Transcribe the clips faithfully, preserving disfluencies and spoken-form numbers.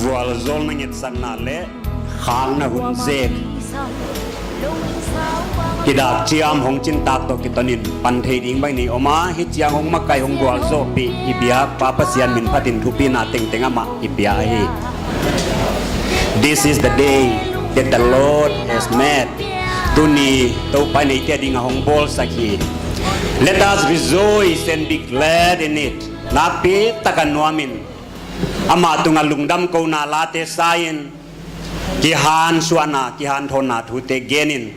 Vualzawlna ngetsakna leh khakna hun zek i dak chiam hong chintak toh kitonin pan thei ding bang nei om a, hichiang hong makai hong gualzawhpih i biak Pa Pasian min phatin thupina tengteng amah i pia ahi. This is the day that the Lord has made. Tuni Toupa'n eite ading a hong bawlsak hi. Let us rejoice and be glad in it. Nakpi taka nuamin, amah tunga lungdam kouna late sain, kihanthawnna, kihanthawnna thute genin,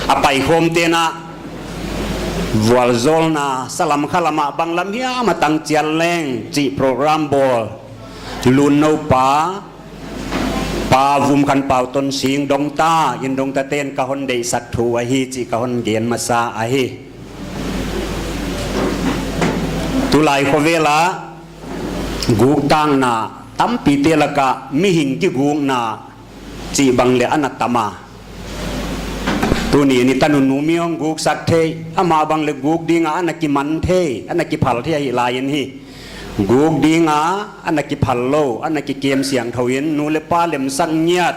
a paikhawmte'n vualzawlna salam khalam ah banglam hiam a tang chiat leng chih program bawl Lunno pa, Pa Vumkhanpau Tonsing Dongta, in Dongtate'n ka hon deihsak thu ahi chih ka hon gen masa ahi. Tulai khovel a guktakna tampite laka mihing kigukna chih bang leh ana tam a, tuni in i tanu nu mi hong guksak thei, amah bang leh guk dinga ana kiman thei, ana kiphal thei ahi lai in hi. Guk dinga ana kiphal lou, ana kikem siangthou in, nu leh pa lemsak ngiat,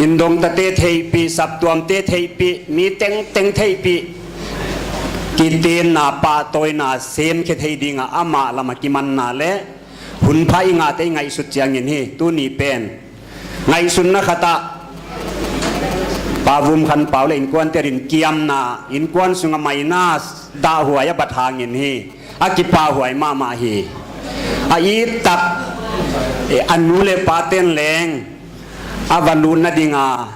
in Dongtate theihpih, saptuamte theihpih, mi tengteng theihpih, kitenna, pahtawina, semkhe thei dinga amah lama kimanna leh hunpha i ngahte i ngaihsut chiangin hi, tuni pen ngaihsunna khat ah Pa Vumkhanpau leh inkuante din kiamna, inkuan sunga maina dahhuai a bat hangin hi, a kipahhuai mahmah hi. A it tak, eh, a nu leh pate'n leng a va lutna dinga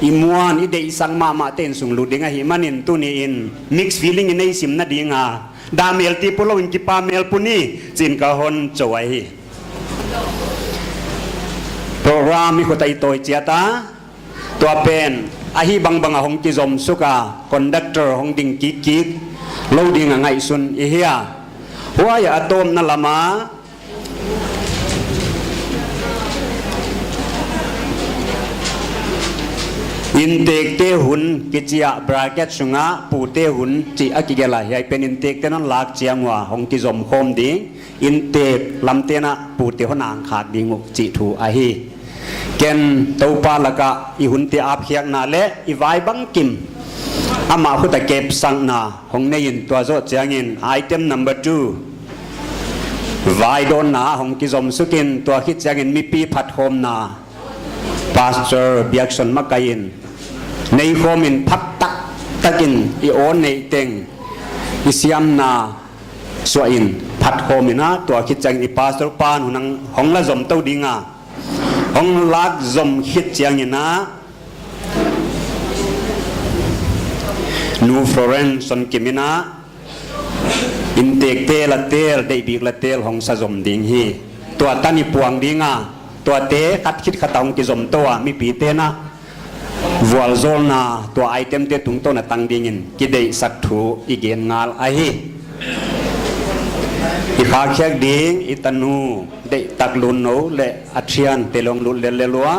i muan, i deihsak mahmahte inn sung lut ding ahihmanin tuni in mixed feeling i nei sim na dinga, dah mel ti pulou in kipa mel puni chi'n ka hon chou ahi. Program i khut ah i tawi chiat a, tua pen ahi bangbang a hong kizom suk a, conductor hong ding kikkik lou dinga ngaihsun i hi a. Huai a tawpna lama inntekte hun kichi a, bracket sunga pute hun chih a kigelh a, hiai pen inntekte'n hon lak chiang ua hong kizom khawm ding, inntek lamte'n pute hon angkhak ding uh chih thu ahi. Ken Toupa laka i hunte apkhiakna leh i vai bangkim amah khut a kepsakna hong nei in, tua zoh chiangin item number two, vaidawnna hong kizom suk in, tua khit chiangin mipi phatkhawmna, Pastor Biakson makai in neikhawm in, phat taktak in i awn neih teng i siamna suah in phatkhawm in a, tua khit chiangin i Pastor pa'n hun hong la zom tou ding a, hong lak zom khit chiangin a, Nu Florence Sonkim in a, inntekte la tel, deihbik la tel hong sa zom ding hi. Tua tan i puang ding a, tuate khat khit khat a hong kizom tou a, mipite'n vualzawlna tua itemte tungtawn a tang dingin kideihsak thu i gen ngal ahi. I khakhiak ding i tanu deihtak Lunno leh a thiante hong lut lellel ua,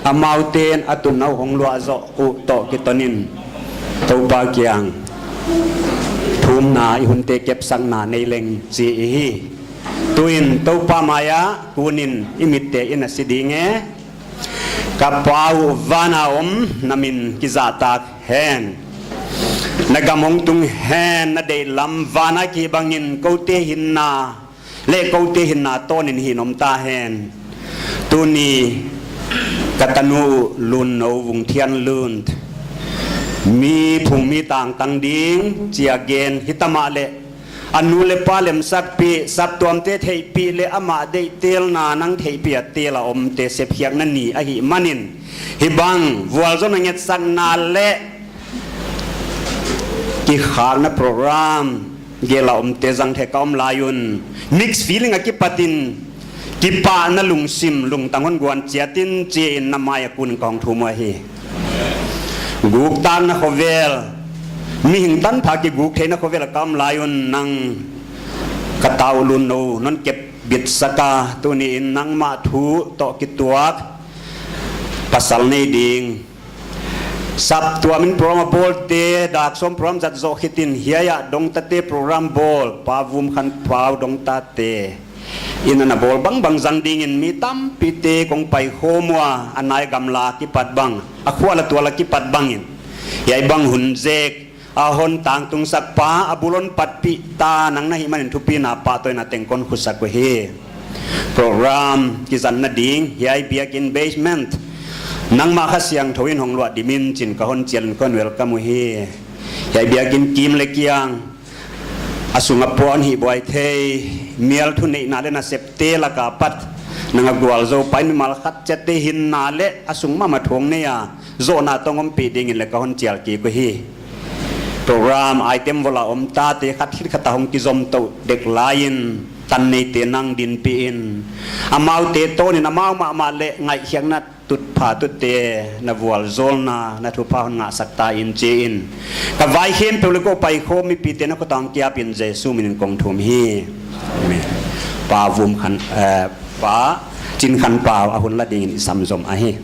amaute'n a tunna uh hong luah zoh uh toh kitonin Toupa kiang thumna, i hunte kepsakna nei leng chi i hi. Tuin Toupa maia kunin i mitte i na si ding e. Ka Pa uh, vana om, na min kizahtak hen. Na gam hong tung hen, na deihlam vana kibangin koute hinna leh koute hinna tawnin hih in om ta hen. Tuni ka tanu Lunno Vungthianlunt mi phung mi tang tang ding chia gen hi ta mahleh, a nu leh pa lemsakpih, saptuamte theihpih leh amah deihtelna nang theihpih a tel a omte sepkhiakna ni ahihmanin, hibang vualzawlna ngetsakna leh kikhakna program gel a omte zang thei ka om lai un, mixed feeling a kipatin kipahna lungsim lungtang hon guan chiatin chiin na mai a kun kong thum ahi. Guktakna khovel, mihing tanpha kiguk theihna khovel a ka om lai un, nang ka tau Lunno non kep bitsak a, tuni in nangmah thu toh kituak pasal nei ding Saptuam in program a bawlte, dak sawm program zat zoh khit in hiai a Dongtate program bawl, Pa Vumkhanpau Dongtate in ana bawl bangbang zang dingin mi tampite kong paikhawm ua, a nai gamla kipat bang, a khual a tual a kipat bangin hiai bang hun zek a hon tangtungsak pa, a bul hon patpih ta nang na hih manin thupina pahtawina teng kon khusak uhi. Program kizatna ding hiai biakin basement nangmah Kha Siangthou in hong luah dim in chi'n ka hon chial in kon welcome uhi. Hiai biakin kim leh kiang, a sung a puan hihbuai thei, mial thuneihna leh nasepte lak apat nang a gualzou pa in, mimal khat chiatte hinna leh a sung mahmah thu hong nei a, zohna tawh hong ompih dingin leng ka hon chial kik uhi. Program item volh a om tate khat khit khat a hong kizom tou dek lai in, tan neite nang dinpih in, amaute tawnin amau mahmah leh ngaihkhiakna tutphah tutte na vualzawlna, na thupha hon ngahsak ta in chi in, ka vai khempeuh leh kou paikhawm mipite na khut ah hong kiap in Jesu min in kong thum hi. Amen. Pa Vumkhan, eh, Pa Chinkhanpau a hun la dingin i sam zom ahi.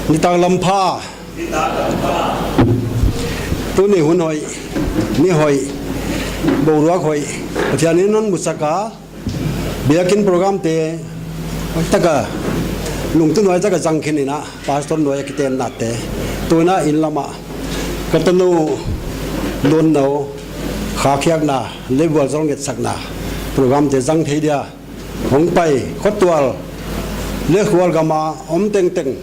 Nitaklam pha. Tuni hun hoih, ni hoih, boruak hoih, Pathian in hon musak a, biakin programte hoih taka, lungtun hoih taka zang khin in a, Pastor nuai a kitenna te, tuna inn lam ah ka tanu Lunnou khakhiakna leh vualzawl ngetsakna programte zang thei dia hong pai, khuatual leh khualgam a om tengteng,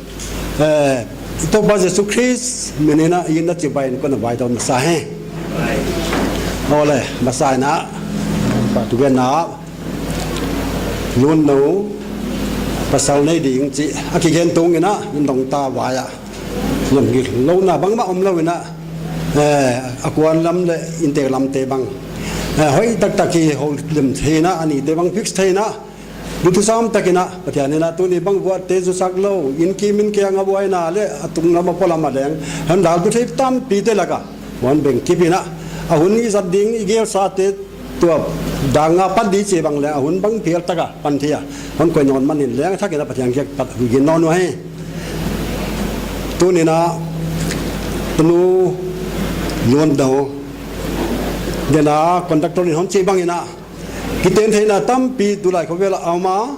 eh, i Toupa Jesu Khrist min in a, i na chibai in kon a vaidawn masa hen. Awle, masa in a, pa tu gen na, Lunnou pasal nei ding chih a kigen tung in a, in dong ta vai a. Lawmgilou na bangmah omlou in a, eh, a kuan lam leh inntek lamte bang, eh, hoih taktak in houlim thei in a, a nite bang fix thei in a, lungthusam takin a, Pathian in a tuni bang vuatte zusak lou, inn kim inn kiang a buaina leh a tung lam a polam a leng, hon daltu thei tampite lak ah hon beng kip in a, a hun i zat ding i gelsate, tua dang a pan di chih bang leng a hun bang phial taka pan thei a, hon koih nawn man in leng a thak in a Pathian kiang pat gingta nawn uhi. Tuni in a tanu Lunnou, den a contractor in hon chih bang in a, kiten theihna tampi tulai khovel ah a om a,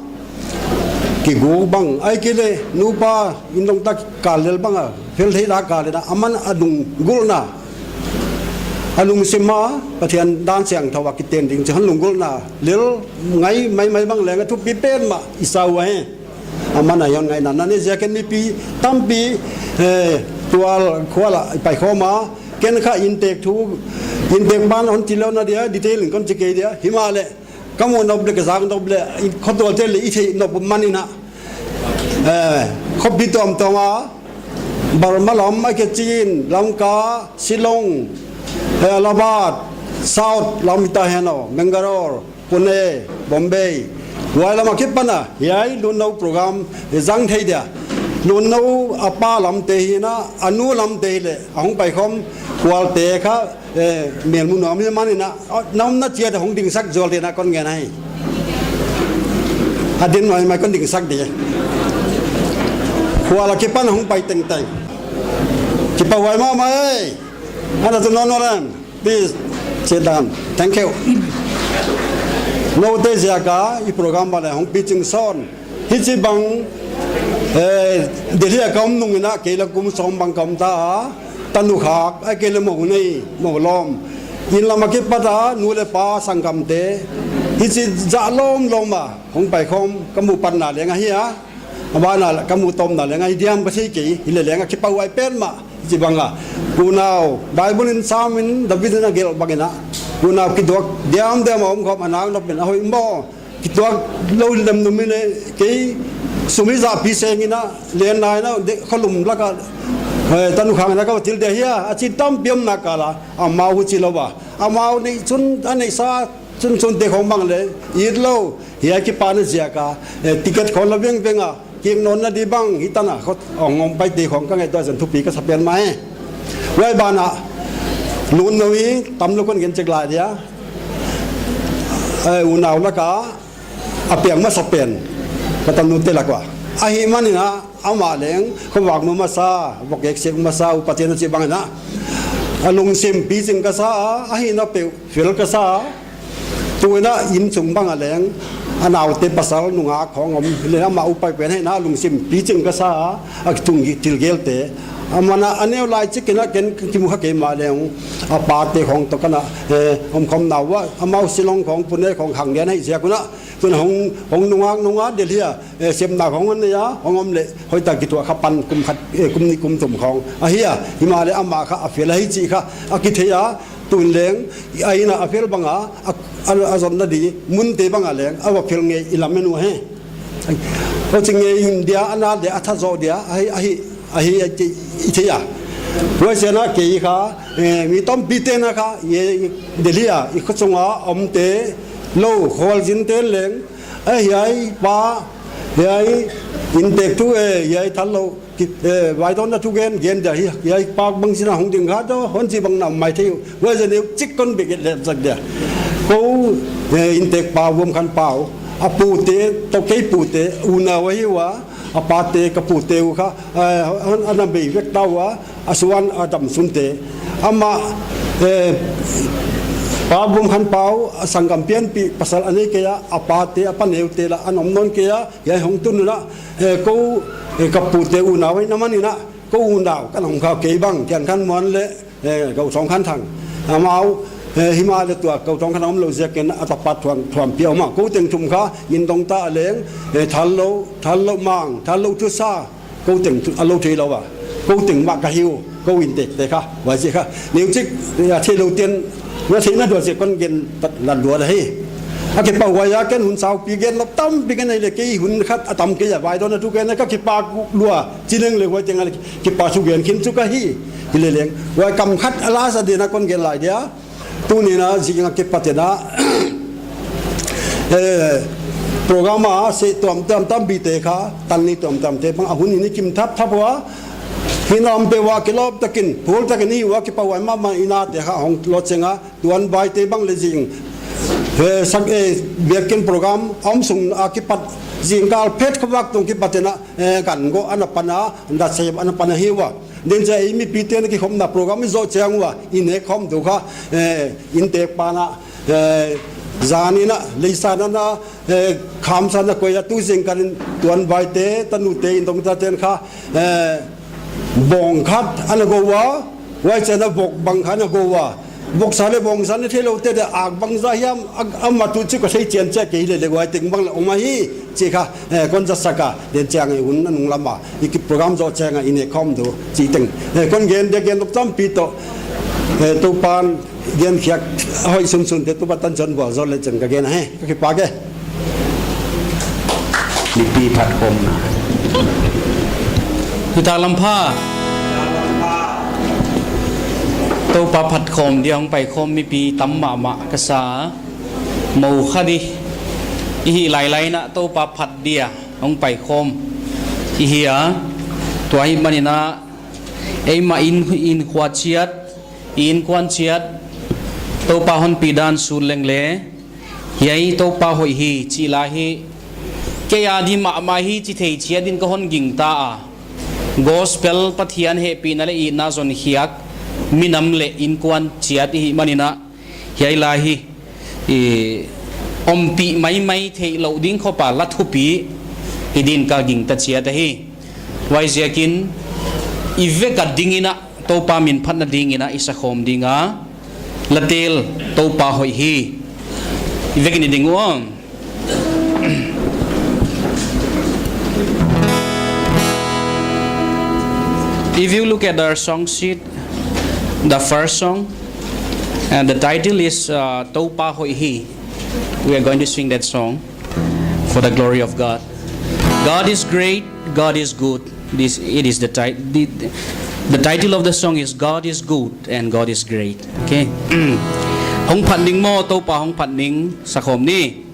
kiguk bang, ahihkeileh nupa in dong tak kal lel bang a, fel theihna kal lel a, aman a lunggulhna, a lungsim a Pathian dan siangthou a kiten ding chih hon lunggulhna lel ngai maimai bang leng a thupi petmah i sa uhi. Aman a hon ngaihna na nei ziakin mipi tampi, eh, tual khual ah i paikhawm a, ken kha inntek thu, inntek ban hon chilouna dia detail in kon chi kei dia, himahleh ka muh nop leh ka zak nop leh, i khuatualte leh i theih nop man in a, eh, khopi tuamtuam a, Burma lam, ahihkeileh Chin, Lamka, Shillong, eh, Allahabad, South lam i ta hen aw, Bangalore, Pune, Bombay, huai lam akipan a hiai Lunnou program, eh, zang thei dia. Lunnou a pa lamte hi in a, a nu lamte hi leh, a hong paikhawm khualte kha, eh, melmu nuam hi man in a, a, na omna chiat a hong dingsak zual ding in a kon gen ahi. A din maimai kon dingsak di. Khual akipan hong pai tengteng. Kipahhuai mahmah e. Ana tu non oran. Please, sit down. Thank you. Noute ziak a i program bang leng hong pi ching sawn. Hichibang, eh, Delhi a ka om nung in a, kei leh kum sawm bang ka om ta a, tanu khak, ahihkeileh mou nei, mou lawm. Inn lam akipat a, nu leh pa sanggamte, hichi zah lawmlawm a hong paikhawm ka muh patna leng ahi a, a ban ah ka muh tawpna leng ahi diam ka thei kei, hileh leng a kipahhuai petmah, hichibang a. Unau, Bible in Sam in David in a gelh bang in a, unau kiduak diamdiam a om khawm a nak nop in a hoih maw. Kituak lou lem nung in e, kei sum i zahpi seng in a, len nai in a, de, kholum lak a, eh, tanu khak in a ka va thil dia hia, a chi tampi omna kal a, amau huchi lou a. Amau neih chun, a neihsa chunchunte khong bang leng it lou, hiai kipahna ziak a, eh, ticket khong la vengveng a, kik nawnna di bang, hi tan a, khot, ong ong paite khong ka ngaihtuah zan thupi ka sa petmah e. Huai ban ah, Lunnou hi, tamlou kon gen chek lai dia. eh, unau laka a piang masa pen ka tanute lak ua. Ahihmanin a, amah leng khovak mu masa, vok ek sek masa, upaten a chih bangin a, a lungsim pichin ka sa a, ahihna peuh fel ka sa a. Tuin a innsung bang a leng, a naute pasal nungak khong om leh amah upa pen ahihna lungsim pichin ka sa a, a kitung thil gelte. Aman a, a neu lai chik in a ken kimu kha kei mah leng, a pate khong toh ka na, eh, omkhawm na ua, amau Shillong khong, Pune khong khang lian ahih ziak un a, tun hong, hong nungak nungak Delhi a, eh, semna khong hon nei a, hong om leh hoihtak kituah kha pan kum khat, eh, kum nih kum thum khong. Ahi a, himahleh amah kha a fel ahi chih kha a kithei a, tun leng, a inn a a fel bang a, a, a, a zonna di munte bang a leng a va fel ngei i lamen uh ahi. Huchi ngei in dia, a nal dia, a that zoh dia, ahi, ahi, ahi, ahi, i thei a. Huaiziakin a kei kha, eh, mi tampi ten a kha, hiai Delhi a, i khua sunga omte, lou, khualzin ten leng, eh, hiai pa, hiai inntek thu, eh, hiai Thanlou, ki, eh, vaidawnna thugen, gen dia hi, hiai pa bangzah in a hong ding kha toh, hon chih bang na om maithei uh. Huaiziakin neuchik kon bek leh zak dia. Kou, eh, inntek pa Vuamkhanpau, a pute, toh kei pute, unau ahi ua, a pate ka pute uh kha, eh, an, ana bei vek ta ua, a suan a dam sunte. Amah, eh, pa Vuamkhanpau, a sanggam pianpih pasal a nei kei a, a pate, a pa neute lah, ana om nawn kei a, hiai hong tun un a, eh, kou, eh, ka pute unau ahihna manin a, kou unau, ka na om kha kei bang, Kiangkhanmuan leh, eh, Gauthongkhanthang. Amau, eh, himahleh tua, Gauthongkhanthang omlou ziakin a tapa Thuam, Thuampia om a. Kou teng thum kha, inn dong ta a leng, eh, Thanlou, Thanlou Mang, Thanlou Thusa, kou teng thu, a lou theilou a. Kou teng mah ka hi uh, kou inntekte kha, huaiziak kha. Neuchik, eh, a theilou ten, na theihna dua ziak kon gen tat la lua da hi. A kipak huai a ken hun saupi gen lou tampi ka nei leh kei hun khat a tam kei a vaidawnna thugen ka kipak lua. Chi leng leh huai teng a leh kipak thugen khin chu ka hi. Hileleng. Huai kam khat a lasa dena kon gen lai dia. Tuni'n a zing a kipat in a, eh, program a seh tuamtuam tampite kha, tan ni tuamtuamte bang a hun in i kim thapthap ua. Hinam peuh ua kilawm takin, phul takin i ua kipak huai mahmah in a te kha hong lawt chiang a. Tuanvaite bang leh zing, eh, sak, eh, biakinn program a om sung a kipat zingkal phet khovak tung kipat in a, eh, kan go ana pan a, dat sem ana pan ahi ua. Denchiang ei mipite'n kikhopna program i zoh chiang ua, i nek khawm di uh kha, eh, inntek pa'n a, eh, zan in a, leisan in a, eh, khamsan a koih a tu zingkal in tuanvaite, tanute, inn dong tate'n kha, eh, bawng khat ana go ua, huaichiang a vok bang khat ana go ua. Vok sa leh bawng sa na theilou te de ak bangzah hiam, a, a matu chu ka thei chian chia kei leh leh huai teng bang leh om ahi, chih kha, eh, kon zat sak a, denchiang ei hun a nung lam a, i ki program zoh chiang a i nek khawm di uh, chih teng. Eh, kon gen dia gen lou tampi toh, eh, Toupa'n gen khiak hoih sunsun te Toupa tanchon bual zou leh chiang ka gen ahi, ka kipak e. Mipi phatkhawmna. Nitaklam pha. Toupa phatkhawm dia hong paikhawm mipi tam mahmah ka sa. Mou kha di. I hih lailai in a Toupa phat dia hong paikhawm i hi a. Tua ahihmanin a eimah inn, innkhua chiat, i innkuan chiat, Toupa hon pi dan sut leng leh, hiai Toupa hoih hi, chih la hi, kei a di mahmah hi, chi thei chiat in ka hon gingta a. Gospel Pathian hehpihna leh itna zon khiak, minam leh innkuan chiat i hihmanin a, hiai la hi, i ompih maimai theihlouh ding khop a la thupi hi din ka gingta chiat ahi. Huaiziakin i vek a dingin a, Toupa min phatna dingin a, i sakhawm ding a, la tel Toupa hoih hi. I vek in i ding ua. If you look at our song sheet, the first song, and the title is, uh, Toupa Hoih Hi. We are going to sing that song for the glory of God. God is great, God is good. This, it is the ti-, the, the title of the song is God is good and God is great. Okay. Hong phat ning maw, Toupa hong phat ning, sakhawm ni.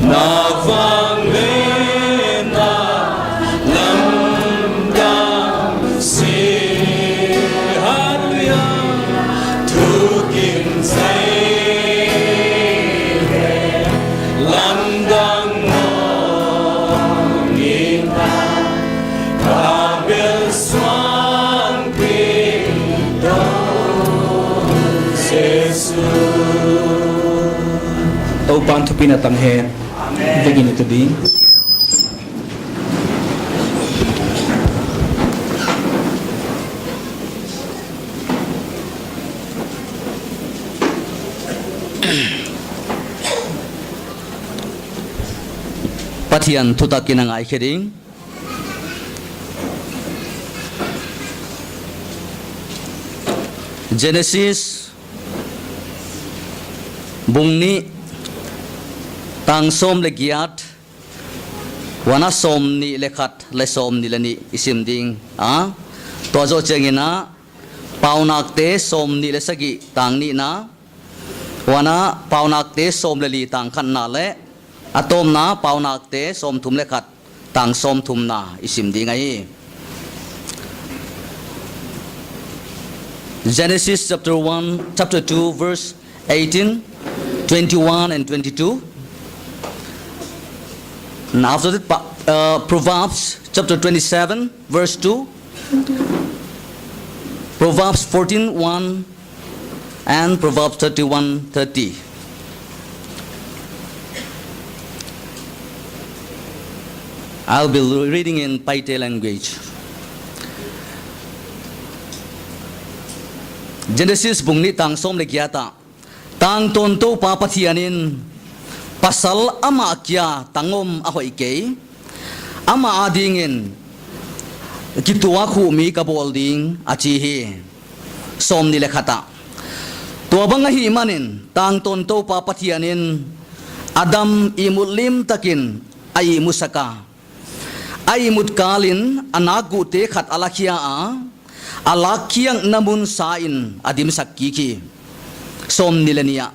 Na vangleng na lamdang si. Hallelujah. Thukim sai lamdang ngawng in ka bel suang pi to Jesu. Toupa'n thupina tang hen. Amen. Vek in i tu ding. Pathian thutak in a ngaikhe ding. Genesis bung nih, tang sawm leh giat, huan a sawmnih leh khat leh sawmnih leh nih i sim ding a. Tua zoh chiangin a, Paunakte sawmnih leh sagih tang nihna, huan a Paunakte sawm leh li tang khatna leh a tawpna Paunakte sawmthum leh khat tang sawmthumna i sim ding ahi. Genesis chapter one, chapter two, verse eighteen, twenty-one and twenty-two. And after that, pa-, uh, Proverbs chapter twenty-seven, verse two. Proverbs fourteen one and Proverbs thirty-one thirty. I'll be reading in Paite language. Genesis bung nih tang sawm leh giat ah, Tangtawn Toupa Pathian in pasal amah kia tang om a hoih kei, amah adingin kituak khuh mi ka bawl ding, a chi hi. Sawmnih leh khat ah, tua bang ahih manin Tangtawn Toupa Pathian in Adam ihmut limtakin a ihmusak a, a ihmut kalin a nakguhte khat a lakhia a, a lakkhiakna mun sa in a dimsak kik hi. Sawmnih leh nih ah,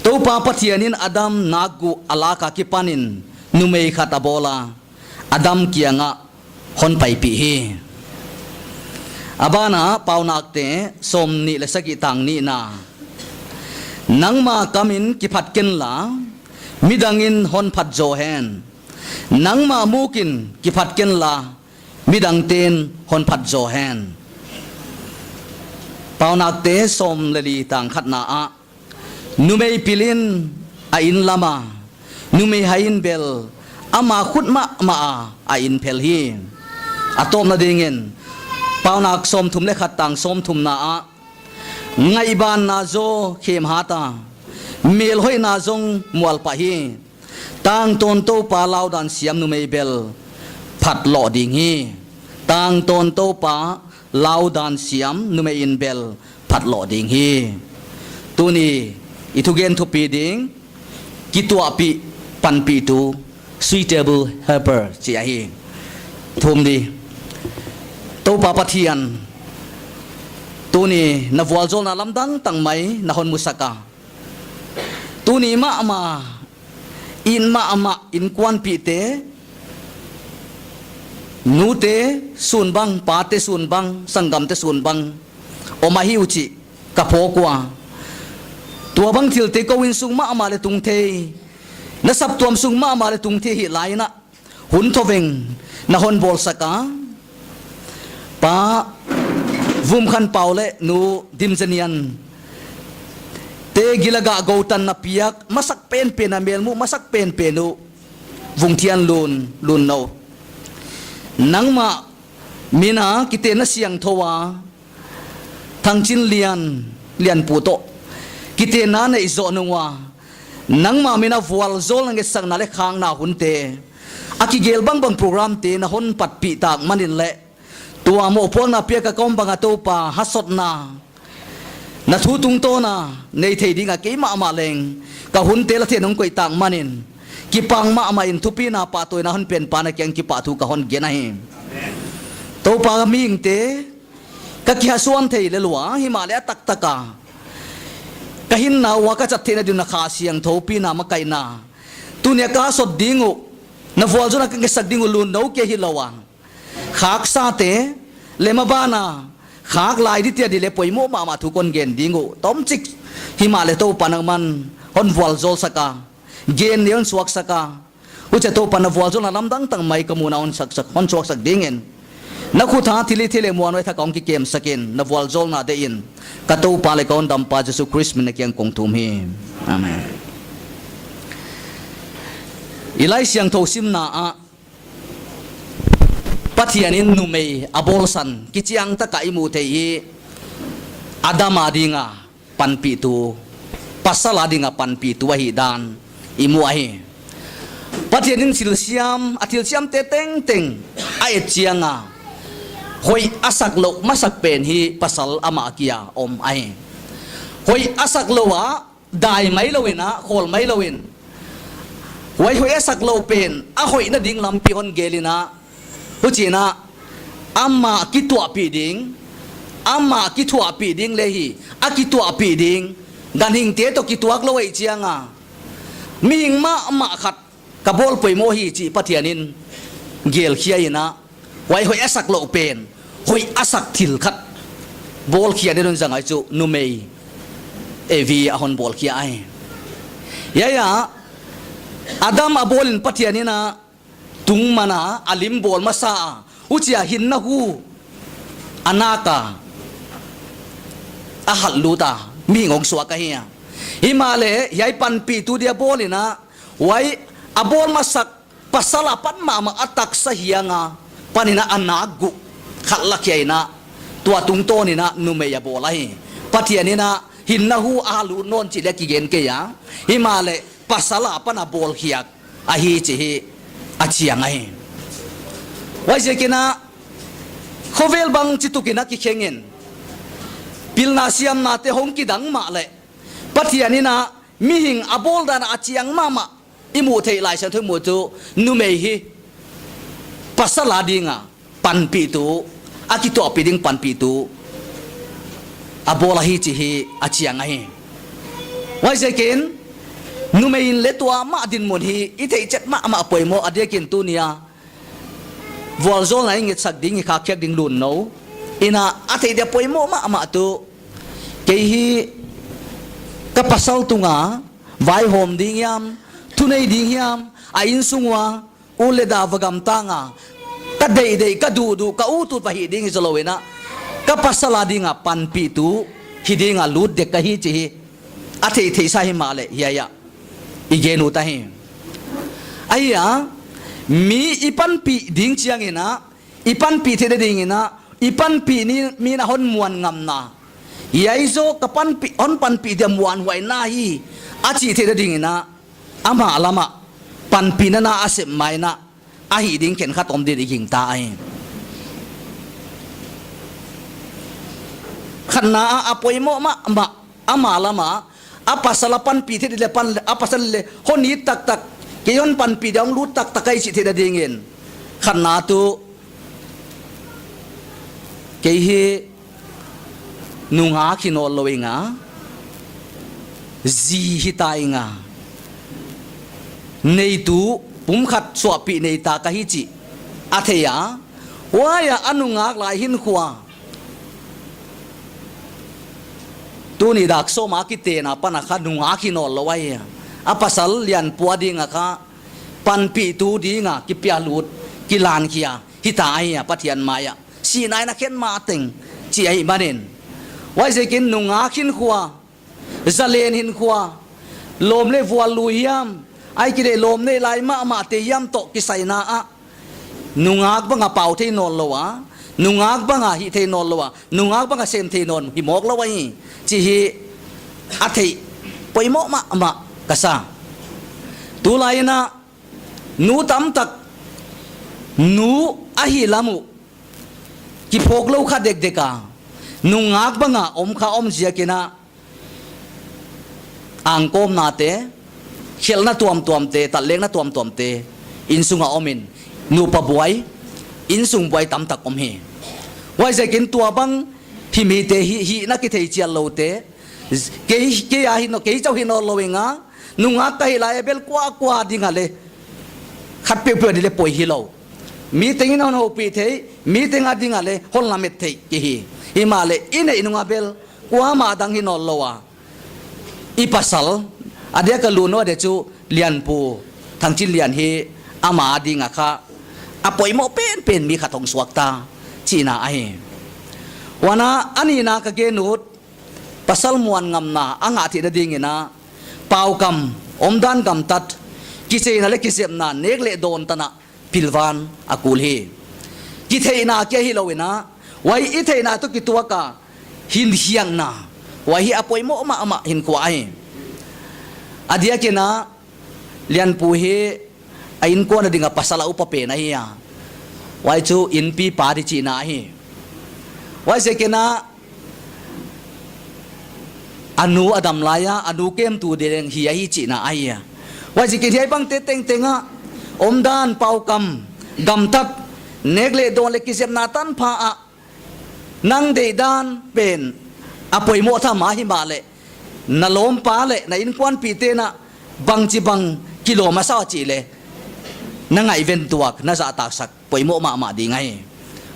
Toupa Pathian in Adam nakguh a lak akipanin numei khat a bawl a, Adam kiangah hon paipih hi. A banah Paunakte sawmnih leh sagih tang nihna, Nangmah kamin kiphat kenla, midangin hon phat zaw hen. Nangmah mukin kiphat kenla, midangten hon phat zaw hen. Paunakte sawm leh li tang khatna ah, numei pilin a inn lam a, numei hai in bel ama khut mahmah a a inn phel hi. A tawpna dingin, Paunak sawmthum leh khat tang sawmthumna ah, Ngaihbanna zaw khem hat a, melhoihna zong mual pah hi. Tangtawn Toupa laudan siam numei bel phatloh ding hi. Tangtawn Toupa laudan siam numei in bel phatloh ding hi. Tuni i thugen thupi ding, kituahpih panpihtu, suitable helper, chih ahi. Thum di. Toupa Pathian, tuni na vualzawlna lamdang tangmai na hon musak a, tuni mahmah, inn mahmah, innkuanpihte, nute sun bang, pate sun bang, sanggamte sun bang om ahi uh chih ka phawk ua. Tua bang thilte kou inn sung mahmah leh tung thei, na saptuam sung mahmah leh tung thei hi lai in a, hun thoveng na hon bawlsak a, Pa Vumkhanpau leh Nu Dimzanian te gil a gah goutanna piak masak penpen a, melmuh masak penpen uh, Vungthianlun, Lunno. Nangmah min a kitenna siangthou a, Thangchinlian, Lianpu toh kitenna neih zoh nung ua, nangmah min a vualzawlna, ngetsakna leh khakna hunte, a kigel bangbang programte na hon patpih tak manin leh, tua mohpuakna piak a ka om bang a Toupa, hasotna, na thu tungtawn a nei thei ding a kei mahmah leng ka hunte la thei nung koih tak manin, kipak mahmah in thupina pahtawina hon pen Pa na kiang kipahthu ka hon gen ahi. Toupa, mihingte ka kihasuan thei lel ua, himahleh a taktak a ka hinna ua ka chat theihna ding un na Kha Siangthou pina makaihna, tuni a ka sot ding uh, na vualzawlna ka ngetsak ding uh lungnou kei hilou a, khaksate leh maban a khak lai dite a di leh poimoh mahmah thu kon gen ding uh. Tomchik himahleh Toupa'n nangman hon vualzawlsak a, gen nei hon suaksak a, huchia Toupa'n na vualzawlna lamdang tak mai ka muhna hon suaksak, hon suaksak dingin, na khut a thilhih thileh muanhuai thak a hong kikemsak in, na vualzawlna deih in, ka Toupa leh ka Hondampa Jesu Khrist min a kiang kong thum hi. Amen. I Laisiangthou simna ah Pathian in numei a bawlsan kichiang tak a i muh theih hi, Adam a ding a panpihtu, pasal a ding a panpihtu ahihdan i mu ahi. Pathian in thilsiam, a thilsiamte tengteng a et chiang a, hoih a sak louh masak pen hi pasal amah kia om ahi. Hoih a sak louh a, dai mai lou in a, khawl mai lou in, huai hoih a sak louh pen a hoihna ding lampi hon gel in a, huchiin a, amah kituahpih ding, amah kituahpih ding leh hi, a kituahpih ding, ganhingte toh kituak lou ahih chiang a, mihing mahmah khat ka bawl poimoh hi chih Pathian in gelkhia in a, huai hoih a sak louh pen, hoih a sak thil khat bawlkhia ding un zang ahi chu numei Evi a hon bawlkhia ahi. Hiai a, Adam a bawl in Pathian in a, tungman a, a lim bawl masa a, huchia hinna hu a nak a, a halh lut a, mihing hong suak ahi a. Himahleh hiai panpihtu dia bawl in a, huai a bawl masak pasal apan mahmah a taksa hiang a, panin a, a nak guh khat lakhia in a, tua tungtawn in a numei a bawl ahi. Pathian in a hinna hu a lut nawn chih leh kigen kei a, himahleh pasal apan a bawlkhiak ahi chih hi a chiang ahi. Huaiziakin a, khovel bangchituk in a kikheng in, pilna siamnate hong kidang mahleh, Pathian in a mihing a bawldan a chiang mahmah i muh theih Laisiangthou muh chu, numei hi pasal a ding a panpihtu, a kituahpih ding panpihtu a bawl ahi chih hi a chiang ahi. Huaiziakin numei in leh tua mah dinmun hi i theihchet mahmah poimoh, a diakin tuni a vualzawlna i ngetsak ding, i khak khiak ding lungnou in a, a theih dia poimoh mahmah tuh, kei hi ka pasal tung a vaihawm ding hiam, thunei ding hiam, a innsung ua ut leh da va gamtang a, ka deihdeih, ka duhduh, ka utut va hih ding hi zaw lou in a, ka pasal a ding a panpihtu hi ding a lut dek ka hi chih hi a theihtheihsa himahleh hiai a i gen ut ahi. Ahi a, mi i panpih ding chiang in a, i panpih theihna ding in a, i panpih ni, mi in a hon muan ngamna, hiai zaw ka panpih, hon panpih dia muanhuai na hi, a chih theihna ding in a, amah lam a panpihna na a sep mai in a, a hih ding khenkhat om ding i gingta ahi. Khatna a, a poimoh mahmah, amah lam a, a pasal a panpih theih leh pan, a pasal leh hon it taktak, kei hon panpih dia hong lut taktak ahi chih theihna dingin, khatna tuh, kei hi nungak hi nawnlou ing a, zi hita ing a, neitu pumkhat suahpih neita ka hi chih a thei a, huai a a nungak lai hinkhua, tuni dak sawm a kitenna apan a kha nungak hi nawnlou ahi a, a pasal lianpua ding a kha panpihtu ding a kipia lut, kilankhia hita ahi a, Pathian mai a sihna in a khen mah teng chih ahihmanin. Huaiziakin nungak hinkhua, zalen hinkhua, lawm leh vual lui hiam, ahihkeileh lawm neih lai mahmahte hiam toh kisaina ah, nungak bang a pau thei nawnlou a, nungak bang a hih thei nawnlou a, nungak bang a sem thei nawn hi mawk lou ahi chih hi a theih poimoh mahmah ka sa. Tulai in a, nu tamtak, nu ahih lam uh kiphawk lou kha dekdek a, nungak bang a om kha om ziakin a, angkawmnate, khelhna tuamtuamte, tatlekna tuamtuamte innsung a om in, nupa buai, innsung buai tamtak om hi. Huaiziakin tua bang himhim te hi, hihna kithei chiat loute, Kei, kei a hi nawn, kei chauh hi nawnlou ing a, nungak ka hih lai a bel kuakua ding a leh khat peuhpeuh a ding leh poi hilou. Mi tengin hon houpih thei, mi teng a ding a leh hon lamet thei ki hi. Himahleh i neih nung a bel kuamah dang hi nawnlou a, i pasal, a dia ka lut nuam deuh chu Lianpu Thangchinlian hi, ama a ding a kha a poimoh penpen mi khat hong suak ta chihna ahi. Huan a nihna ka gen ut, pasal muanngamna a ngah theihna dingin a, paukam, omdan gamtat, kicheina leh kizepna, nek leh dawn tan a pilvan a kul hi. Kitheihna kia hilou in a, huai i theihna toh kituak a hinkhiakna, huai hi a poimoh mahmah hinkhua ahi. A diakin a, Lianpu hi a inkuan a ding a pasal a upa pen ahi a, huai chu inpipa di chihna ahi. Huaiziakin a, a nu a dam lai a, a nu kemtu ding hi ahi chihna ahi a. Huaiziakin hiai bangte tengteng a, omdan, paukam, gamtat, nek leh dawn leh kizepna tanpha ah, nang deihdan pen a poimoh tham a, himahleh na lawmpa leh na inkuanpihte na bangchibang kilawm a sa chih leh na ngaihven tuak, na zahtaksak poimoh mahmah ding ahi.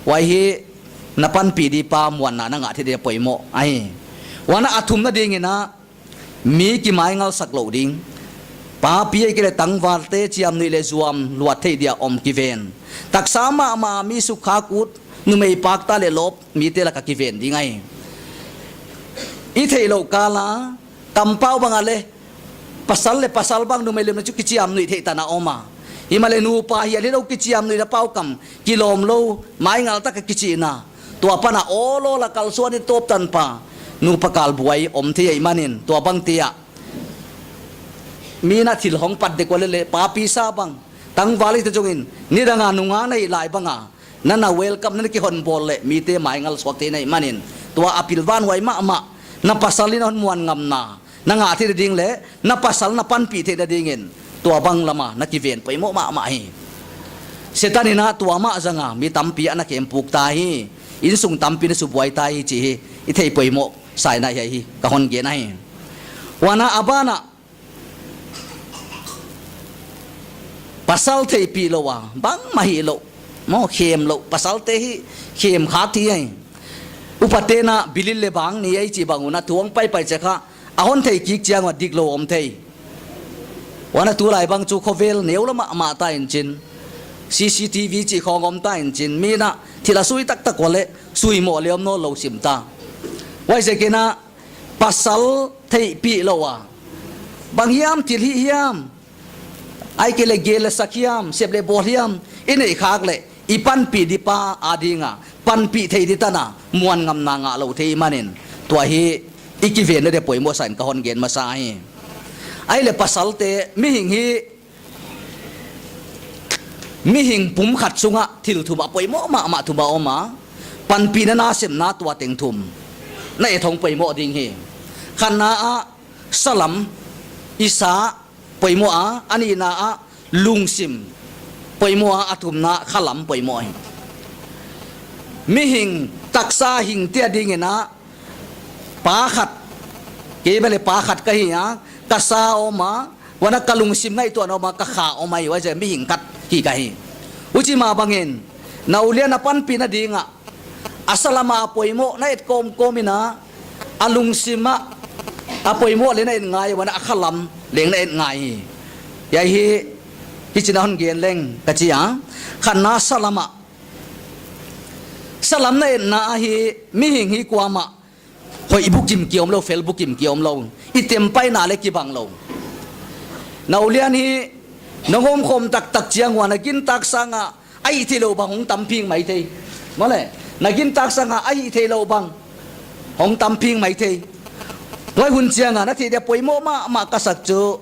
Huai hi na panpih di pa muanna na ngah theih ding poimoh ahi. Huan a thumna dingin a, mi kimaingalsak lou ding. Papi ahihkeileh tangvalte chiamnuih leh zuam luat theih dia om kiven. Taksa mahmah mi sukha kut, numei pakta leh lawp mite lak a kiven ding ahi. I theihlouh kal a, kampau bang a leh pasal leh pasal bang numei lem leh chu kichiamnuih theih tan a om a. Himahleh nupa hial hilou kichiamnuihna, paukam kilawm lou, maingal tak a kichihna, tua pan a awlawl a kalsuan in tawp tanpha, nupa kalbuai om thei ahihmanin, tua bangte ah mi na thil hong pat dek ua leh leh, papi sa bang, tangval i ta zongin, nidang a nungak na hih lai bang a, na na welcome, na na kihonbawl leh mite maingal suak thei na hihmanin, tua a pilvan huai mahmah, na pasal in hon muanngamna na ngah theihna ding leh na pasal na panpih theihna dingin tua bang lam a na kiven poimoh mahmah hi. Setan in a tua mah zang a mi tampi a na khempuk ta hi, insung tampi na subuai ta hi chih hi i theih poimoh saina hi, hi ka hon gen ahi. Huan a, a ban ah, pasal theihpih lou a bangmah hilou, maw, khem lou, pasalte hi khem khak thei ahi. Upaten a bilin leh bang ni ei chih bang un a, thu hong paipai chiang kha, a hon theih kik chiang ua diklou om thei. Huan a tulai bang chu khovel neu lam ah mah ta in chin, C C T V chih khong om ta in chin, mi na thil a sui taktak ua leh suimoh leh om nawnlou sim ta. Huaiziakin a, pasal theihpih lou a, bang hiam thil hih hiam, ahihkeileh gel leh sak hiam, sep leh bawl hiam i neih khak leh, i panpih di pa a ding a panpih theih di tan a muanngamna ngah lou thei ahihmanin, tua hi i kivenna ding poimoh sa in ka hon gen masa hi. Ahihleh pasalte, mihing hi, mihing pumkhat sung ah thil thum a poimoh mahmah thum a om a, panpihna, nasepna, tua teng thum na et hong poimoh ding hi. Khatna ah salam, i sa poimoh a, a nihna ah lungsim poimoh a, a thumna khalam poimoh hi. Mihing taksa hing te a dingin a, pa khat, kei bel leh pa khat ka hi a, ka sa om a, huan a ka lungsim ngaihtuahna om a, ka kha om ahi, huaiziak mihing khat hi ka hi. Huchi mah bangin, na ulian a panpihna ding a, a salam a poimoh na et kawmkawm in a, a lungsim a, a poimoh leng na et ngai, huan a khalam leng na et ngai hi. Hiai hi, hichi'n a hon gen leng ka chi a. Khatna salam a, salam na etna ahi, mihing hi kuamah hoih bukim ki omlou, fel bukim ki omlou, i tempaihna leh kibang lou. Na ulian hi nong omkhawm taktak chiang ua, na gintak sang a a hihtheihlouh bang hong tamphing maithei. Maw leh, na gintak sang a a hihtheihlouh bang hong tamphing maithei. Huai hun chiang a na theih dia poimoh mahmah ka sak chu,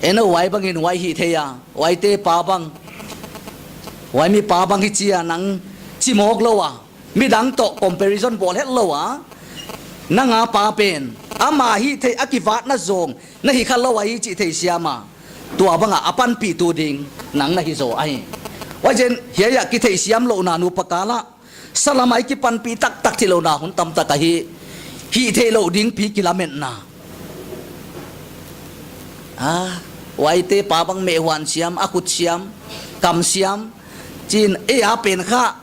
en aw, huai bangin huai hih thei a, huaite pa bang, huai mi pa bang hi chi a nang chi mawk lou a, midang toh comparison bawl hetlou a, nang a pa pen ama hihtheih a kivatna zawng na hi khalou ahi chih theisiam a, tua bang a a panpihtu ding nang na hi zaw ahi. Huaiziakin hiai a kitheisiamlouhna nupa kal ah salam a i kipanpih taktak theihlouhna hun tamtak ahi. hih theihlouh ding pi kilametna. Ah, huaite pa bang meh huan siam, a khut siam, kam siam, chin e a pen kha,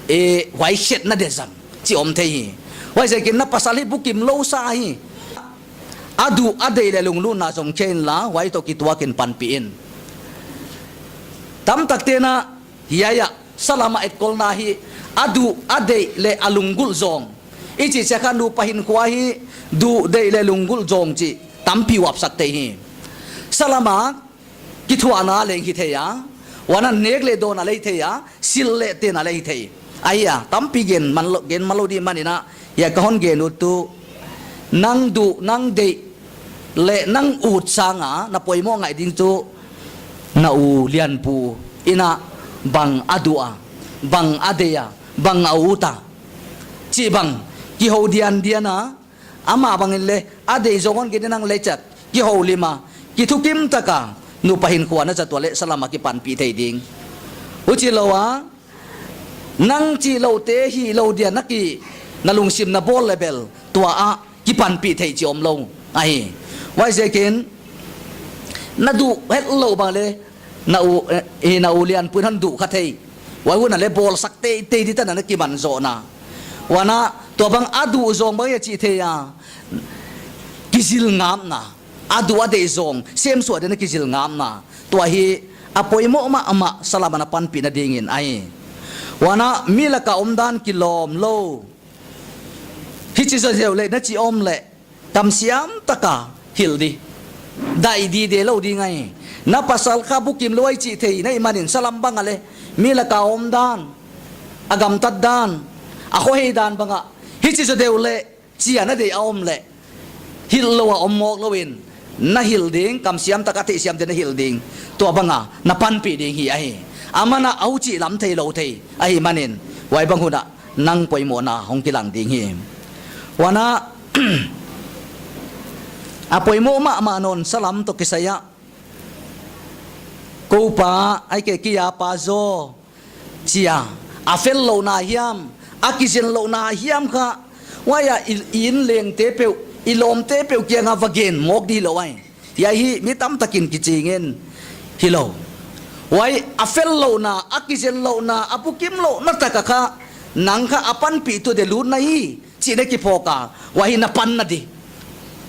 e huai khetna dezang, chi om thei hi. Huaiziakin na pasal hi bukim lou sa hi. A duh, a deih leh lunglutna zong khe inla, huai toh kituakin panpih in. Tamtakte'n a, hiai a, salam a etkolna hi, a duh, a deih leh a lunggulh zawng. I chih chiang kha nupa hinkhua hi, duh, deih leh lunggulh zawng chih, tampi uapsak thei hi. Salam a, kithuahna leng hi thei a, huan a nek leh dawnna leng hi thei a, silh leh tenna leng hi thei. Ahi a, tampi gen man lou, gen man lou di manin a, hiai ka hon gen ut tuh, nang duh, nang deih, leh nang ut sanga, na poimoh ngai ding tuh, na u lianpu in a bang a duh a, bang a deih a, bang a ut a. Chih bang, kihou diandian a, amah bangin leng, a deih zong hon gen in nang leh chat, kihoulim a, kithukim taka, nupa hinkhua na zat ua leh salam a kipanpih thei ding. Huchi lou a, nang chihlouhte hilou dia na ki, na lungsim na bawl leh bel, tua a, kipanpih theih chih omlou. Ahi. Huaiziakin, na duh hetlou bang leng, na u, eh, eh, na u lianpu in hon duh kha thei. Huai hun a leng bawlsak teitei di tan a na kiman zohna. Huan a, tua bang a duh zawng bang a chih thei a. Kizil ngamna. A duh a deih zawng, semsuah dena kizil ngamna. Tua hi, a poimoh mahmah salam a na panpihna dingin ahi. Huan a, mi laka omdan kilawm lou. Hichi zaw zeu leh, na chih om leh. Kamsiam taka hilh di. Daih di deih lou ding ahi. Na pasal kha bukim lou ahi chih thei, na hih manin salam bang a leng. Mi laka omdan. A gamtat dan. A khohei dan bang a. Hichi zaw deu leh. Chia na deih a om leh. Hilh lou a om mawk lou in. Na hilh ding, kamsiam taka theihsiam dena hilh ding. Tua bang a, na panpih ding hi ahi. Aman a huchi lam theilou thei. Ahi manin. Huai bang hun a. Nang poimohna hong kilang ding hi. Huan a, a poimoh mahmah nawn salam toh kisai a. Kou pa, ahihkeileh a pa zaw. Chia, a fellouhna hiam, a kizenlouhna hiam kha. Huai a i, i inn lengte peuh, i lawmte peuh kianga va gen mawk di lou ahi. Hiai hi mi tamtakin kiching in hilou. Huai a fellouhna, a kizenlouhna, a bukimlouhna taka kha, nang kha a panpihtu deuh lut na hi, chih na kiphawk a, huai hi na panna di.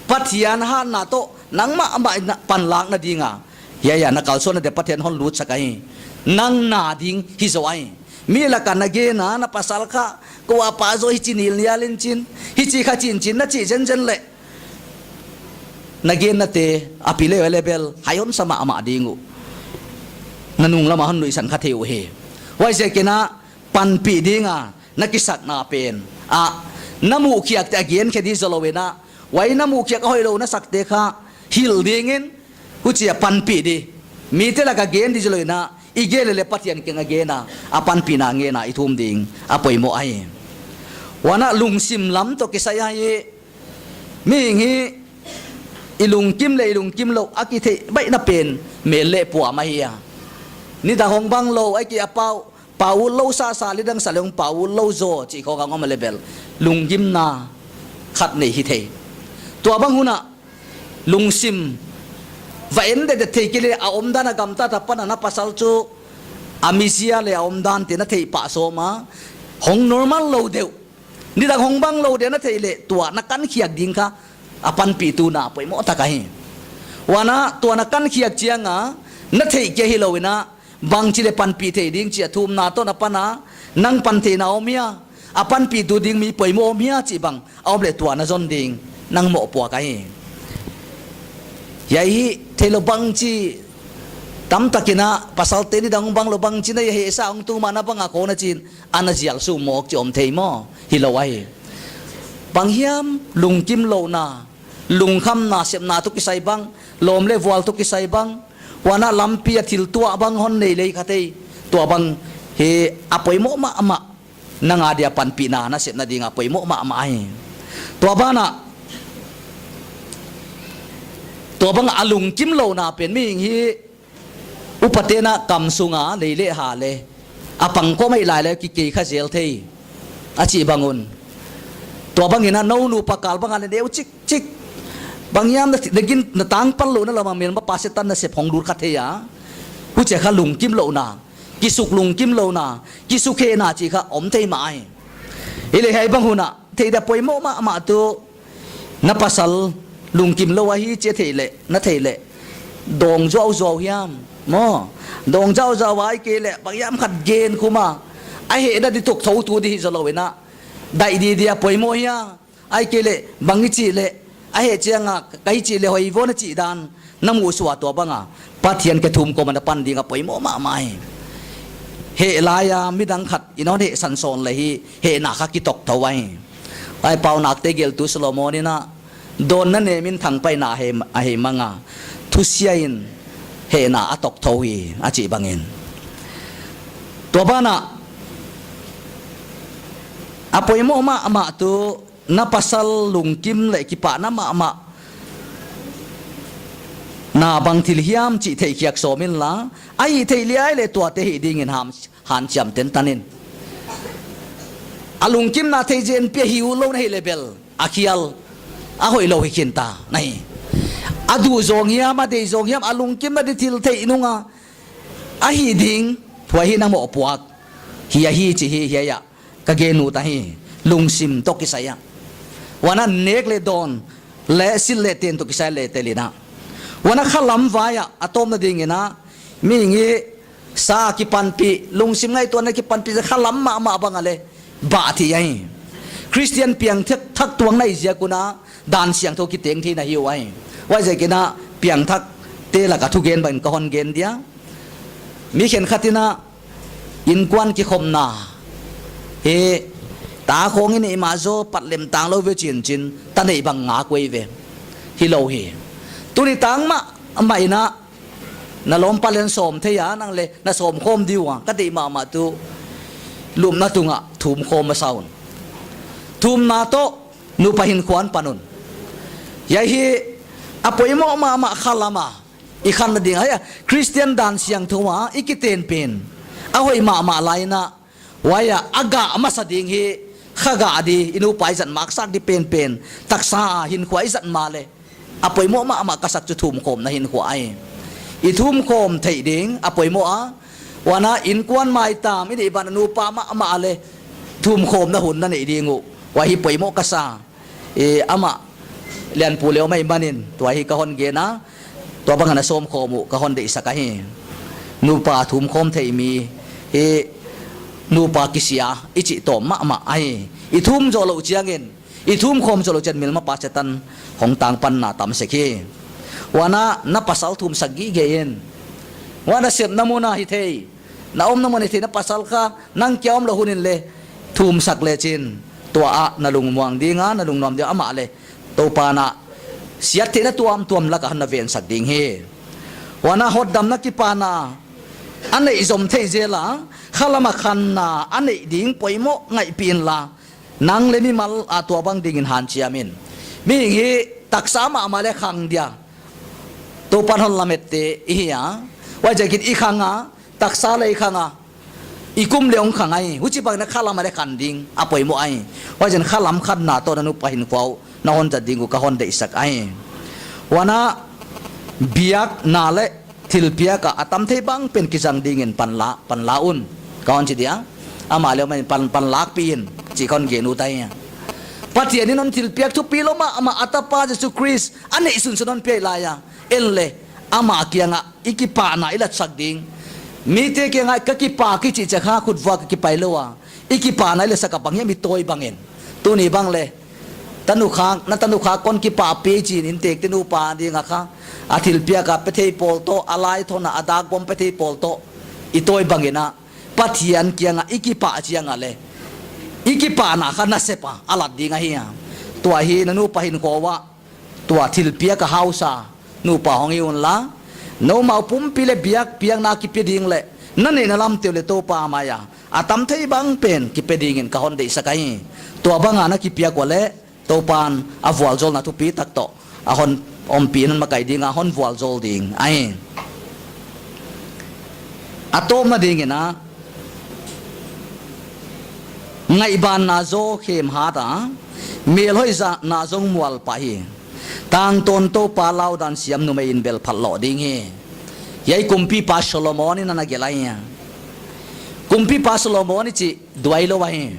Pathian hatna toh, nangmah mah na panlakna dinga. Hiai a na kalsuanna deuh Pathian hon lutsak ahi. Nang na ding hi zaw ahi. Mi laka na gen a, na pasal kha, kou a pa zaw hichi nilnial in chin, hichi kha chinchin na chih zenzen leh. Na gennate, a pi leh leh bel, hai hon sa mahmah ding uh. Na nung lama hon nuihsan kha thei uhi. Huaiziakin a, panpih dinga, na kisakna pen. A, na muhkhiakte a gen khe di zaw lou in a. Huai na muhkhiak a hoihlou na sakte kha, hilh dingin, huchia panpih di. Mite laka gen di zaw lou in a, i gen leh leh Pathian kianga gen a, a panpihna ngen a, i thum ding, a poimoh ahi. Huan a lungsim lam toh kisai ahi, Mihing hi, i lungkim leh i lungkim lou, a kitheih baihna pen, mel leh puam ahi a. Nidang hong bang lou, ahihkeileh a pau, pau lou sa sa, nidang sa leh hong pau lou zaw, chih khawng a om leh bel. Lunggimna, khat nei hi thei. Tua bang hun a, lungsim, va en deuhdeuh thei kei leh, a omdan a gamtat apan a na pasal chu, a mizia leh a omdante na theih pah sawm a, hong normal lou deuh. Nidang hong bang lou dia na theih leh tua na kankhiak ding kha a panpihtu na poimoh tak ahi. Huan a tua na kankhiak chianga na theih kia hilou in a bangchi leh panpih thei ding chih a thumna toh na pan a nang pantheihna om hia a panpihtu ding mi poimoh om hia chih bang a om leh tua na zon ding nang mohpuak ahi. Hiai hi theilou bangchi tamtakin a pasalte nidang hong bang lou bangchi na hihsa hong tung mah na bang a kona chin ana zial sum mawk chih om thei maw? Hilou ahi. Bang hiam lungkimlouhna, lungkhamna, sepna toh kisai bang, lawm leh vual toh kisai bang, huan a lampi a thil tuah bang hon nei lei kha thei, tua bang hi a poimoh mahmah, nang a dia panpihna, na sepna dinga poimoh mahmah ahi. Tua banah, tua bang a lungkimlouhna pen mihing hi, upaten a kam sunga lei leh ha leh a pangkhawm ahih lai leh kikei kha zel thei. A chih bang un. Tua bangin a nou nupa kal bang a leh neu chikchik. Bang hiam na, na gin na tangpallouhna lam a melmapa Setan nasep hong lut kha thei a. Huchia kha lungkimlouhna, kisuk lungkimlouhna, kisukhehna chih kha om thei mah ahi. Hileh hiai bang hun a theih dia poimoh mahmah tuh, na pasal lungkimlou ahi chih theih leh, na theih leh, dawng zuauzuau hiam maw. Dawng zuauzuau ahihkeileh bang hiam khat gen khum a, a hehna di tuk thou tu di hi zoulou in a, daih di dia poimoh hia, ahihkeileh bang i chih leh, a heh chiang a ka i chih leh hoih vo na chih dan na muhsuah, tua bang a Pathian kiang thumkhawm a na pan ding a poimoh mahmah hi. Heh lai a midang khat in hon hehsan sawn leh hi, hehna kha kitok thou ahi. Huai Paunakte gelhtu Solomon in a, dawnna nemin thangpaihna ahi, ahi mang a, thusia in hehna a tok thou hi, a chih bangin. Tua ban ah, a poimoh mahmah tuh, na pasal lungkim leh kipahna mahmah na bang thil hiam chih theihkhiak sawm inla, a hihtheih liai leh tuate hih dingin ham, hanciam tentan in. A lungkimna theizen pi a hih lou na hih leh bel, a khial a hoihlou hi khin ta na hi. A duh zawng hiam, a deih zawng hiam, a lungkimna di thil theih nung a, a hih ding, huai hi na mohpuak hi ahi chih hi, hiai ah ka gen ut ahi. Lungsim toh kisai a, huan a nek leh dawn leh silh leh ten toh kisai leh tel in a, huan a khalam vai ah a tawpna dingin a, mihing i sa kipanpih, lungsim ngaihtuahna kipanpih, khalam mahmah bang a leh bah thei ahi. Khristian piangthak, thak tuang na hih ziak un a, dan siangthou kiteng thei na hi uh ahi. Huaiziakin a piangthakte lak a thugen bangin ka hon gen dia. Mi khenkhat in a, innkuan kikhopna hi, ta khawng i neih mah zaw, pat lem tang lou ve chinchin, ta neih bang ngak uh eive. Hilou hi. Tuni tang mahmah in a, na lawmpa leng sawm thei a, nang leng na sawm khawm di ua, ka deih mahmah tuh, lupna tungah thumkhawm masa un. Thumna toh, nupa hinkhua pan un. Hiai hi, a poimoh mahmah khalam a i khanna ding a, hiai a Khristian dan siangthou a i kiten pen, a hoih mahmah lai in a, huai a a gah masa ding hi, kha gah di, i nupa i zat maksak di penpen, taksa a hinkhua i zat mah leh, a poimoh mahmah ka sak chu thumkhawmna hinkhua ahi. I thumkhawm theih ding a poimoh a, huan a innkuan maitam i neih ban a nupa mahmah leh thumkhawmna hun na neih ding uh, huai hi poimoh ka sa. E, amah lianpu leh om ahihmanin, tua hi ka hon gen a, tua bang a na sawmkhawm uh ka hon deihsak ahi. Nupa thumkhawm theih mi hi, nupa kisia i chih tawm mahmah ahi. I thum zoh louh chiangin, i thumkhawm zoh louh chiangin melmapa Setan hong tangpanna tam sek hi. Huan a na pasal thumsak gige in. Huan a sepna mun a hithei, na omna mun a hithei, na pasal kha nang kia omlou hun in leng thumsak lechin, tua ah na lungmuang ding a, na lungnuam ding a, amah leng Toupa'n a siattheihna tuamtuam lak ah na vensak ding hi. Huan a hotdamna kipahna a neih zom thei zel a, khalam a khanna a neih ding poimoh ngaihpih inla, nang leh mimal a tua bang dingin hanciam in. Mihing hi taksa mahmah leng khang dia, Toupa'n hon lamette i hi a. Huaiziakin i khang a, taksa leng i khang a, i kum leng hong khang ahi. Huchibang in a khalam a leng khan ding a poimoh ahi. Huaiziakin khalam khanna toh na nupa hinkhua uh na hon zat ding uh ka hon deihsak ahi. Huan a biakna leh thilpiak a a tam thei bang pen kizang dingin panla, panla un, ka hon chi dia. Amah leh amah in pan, panlakpih in chih ka hon gen ut ahi. Pathian in hon thilpiak thupi lou mahmah a tapa Jesu Khrist a neih sunsun hon piak lai a, en leng amah kiangah i kipahna i latsak ding. Mite kiangah ka kipak i chih chiang kha khutvuak a kipai lou a, i kipahna i latsak a bang hiam i tawi bangin. Tuni bang leng, tanukhak, na tanukhak kon kipahpih chi'n inntekte nupa ding a kha, a thilpiak a pe thei pawl toh, a laithon a a dak bom pe thei pawl toh, i tawi bangin a, Pathian kiangah i kipah chiang a leng, i kipahna kha nasep a a lat ding ahi a. Tua hi na nupa hinkhua uah, tua thilpiak a hausa nupa hong hi unla, noumau pumpi leh biakpiakna kipia ding leh, na neihna lamte uh leh Toupa mai a a tam thei bang pen kipe dingin ka hon deihsak ahi. Tua bang a na kipiak ua leh, Toupa'n a vualzawlna thupitak toh a hon ompih in hon makaih ding a, hon vualzawl ding ahi. A tawpna dingin a, ngaihbanna zaw khem hat a, Mel hoih zahna zong mual pah hi. Tangtawn Toupa laudan siam numei in bel phatloh ding hi. Hiai kumpipa Solomon in ana gelh ahi. Kumpipa Solomon i chih duai lou ahi.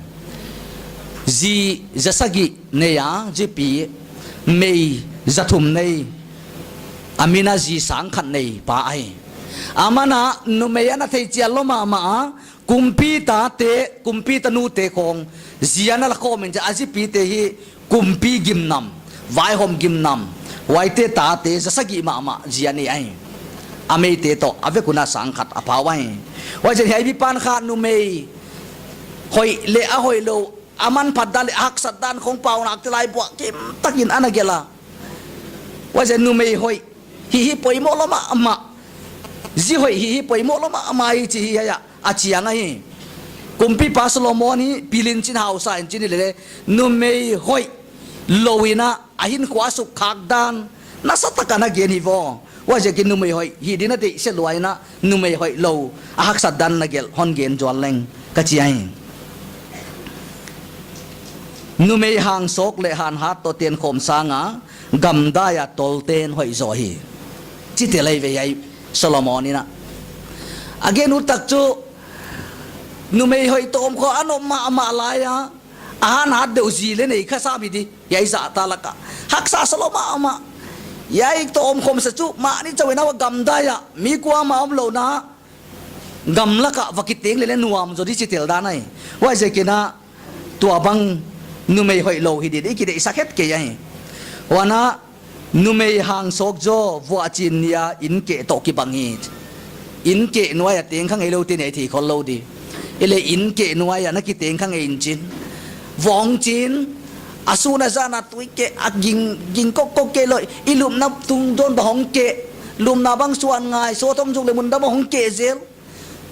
Zi za sagih nei a, zi pi, mei za thum nei. A min a zi sang khat nei pa ahi. Aman a numei ana thei chian lou mahmah a, kumpi tate, kumpi tanute khong zi ana la khawm in chia, a zi pite hi kumpi gimnam, vaihawm gimnam, huaite tate za sagih mahmah zi a nei ahi. A meite toh a vek un a sang khat a pau ahi. Huaizen hiai mipa'n kha numei hoih leh a hoihlou, a manphat dan leh a haksat dan khong paunakte laibuah kim takin ana gelh a. Huaizen numei hoih hih hi poimoh lou mahmah, zi hoih hih hi poimoh lou mahmah hi chih hi hiai a a chiang ahi. Kumpipa Solomon hi pil in chin, hausa in chin hileh leh, numei hoihlou in a hinkhua sukkhak dan nasatak a ana gen hi vaw. Huaiziakin numei hoih hih ding a deihse lua in a, numei hoihlou a haksat dan ana gelh, hon gen zual leng ka chi ahi. Numei hangsawk leh hanhat toh tenkhawm sang a, gamdai a tolten hoih zaw hi, chi tel ahi ve hiai Solomon in a. A gen ut tak chu, numei hoih tawm khong a om mahmah lai a, a hanhat deuh zi leh nei kha sam hi di, hiai zahta lak a haksa sa lou mahmah. Hiai tawm khawmsa chu mahni chauh in a va gamdai a, mi kuamah omlouhna gamlak ah va kiteng leh leh nuam zaw di chi tel dan ahi. Huaiziakin a, tuabang numei hoihlou hi ding i kideihsak het kei ahi. Huan a, numei hangsawk zaw vuah chin ni a, inn keh toh kibang hi. Inn keh nuai a teng kha ngeiloute nei thei khollou di. Hileh inn keh nuai a na kiteng kha ngei in chin, vawng chin, a sun a zan a tui keh, a ging, ging kokkok kei lou, i lupna tungdawn bang hong keh, lupna bang suan ngai, sawt hong zuk leh mun dang bang hong keh zel.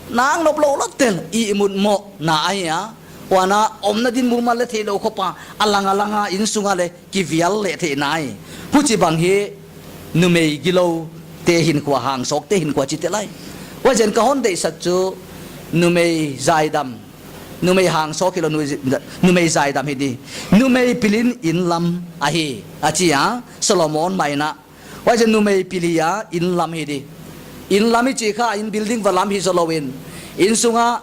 Nang nop lou lou tel, ihmut mohna ahi a. Huan a, omna dinmun man leh theilou khop a, a lang a lang a, inn sung a leh kivial leh theihna ahi. Huchibang hi numei giloute hinkhua, hangsawkte hinkhua chi tel ahi. Huaizen ka hon deihsak chu, numei zaidam, numei hangsawk hilou, nu-, numei zaidam hi di. Numei pil in inn lam ahi, a chi a, Solomon mah in a. Huaizen numei pil hi a, inn lam hi di. Inn lam i chih kha inn building va lam hi zaw lou in, inn sung a,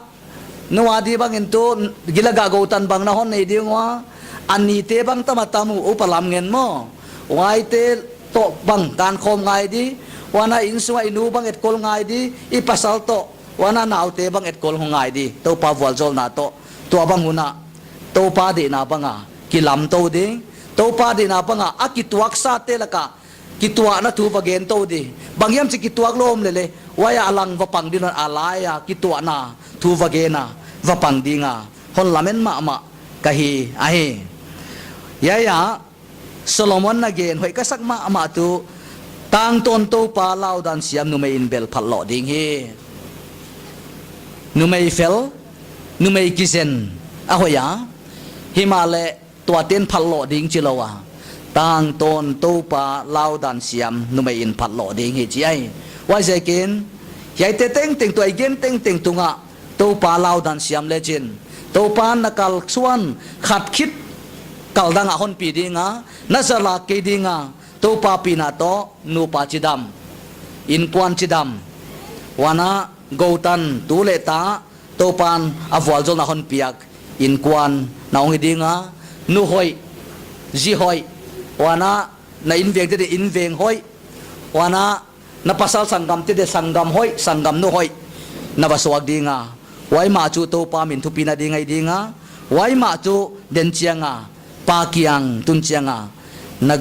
nou a di bang in tu, gil a gah gou tan bang na hon nei ding ua, a nite bang tam a tam uh, upa lam ngen maw. Huaite toh bang dan khawm ngai di. Huan a, inn sung a i nu bang etkol ngai di, i pasal toh, huan a, naute bang etkol hong ngai di. Toupa vualzawlna toh, tuabang hun a Toupa deihna bang a kilam tou ding. Toupa deihna bang a a kituaksate lak a kituahna thu va gen tou di. Bang hiam chih kituak lou om leh leh, huai a lang va pang ding, a lai a kituahna thu va gen a, va pang ding a hon lamen mahmah ka hi ahi. Hiai a, Solomon na gen hoih ka sak mahmah tu, tangtawn Toupa laudan siam numei in bel phatloh ding hi. Numei fel, numei kizen a hoih a. Himahleh tuate'n phatloh ding chi lou a, tangtawn Toupa laudan siam numei in phatloh ding hi chi ahi. Huaiziakin, hiaite tengteng, tua i gen tengteng tung a, Toupa laudan siam leh chin, Toupa'n na kalsuan khat khit kal dang a hon pi ding a, na zalak kei ding a, Toupa pina toh, nupa chidam, innkuan chidam. Huan a, goutan, tu leh ta, Toupa'n a vualzawlna hon piak innkuan na hong hi ding a, nu hoih, zi hoih. Huan a, na innvengte di innveng hoih. Huan a, na pasal sanggamte di sanggam hoih, sanggamnu hoih na va suak ding a. Huai mah chu Toupa min thupina ding ahi ding a. Huai mah chu den chiang a, Pa kiang tun chiang a, na,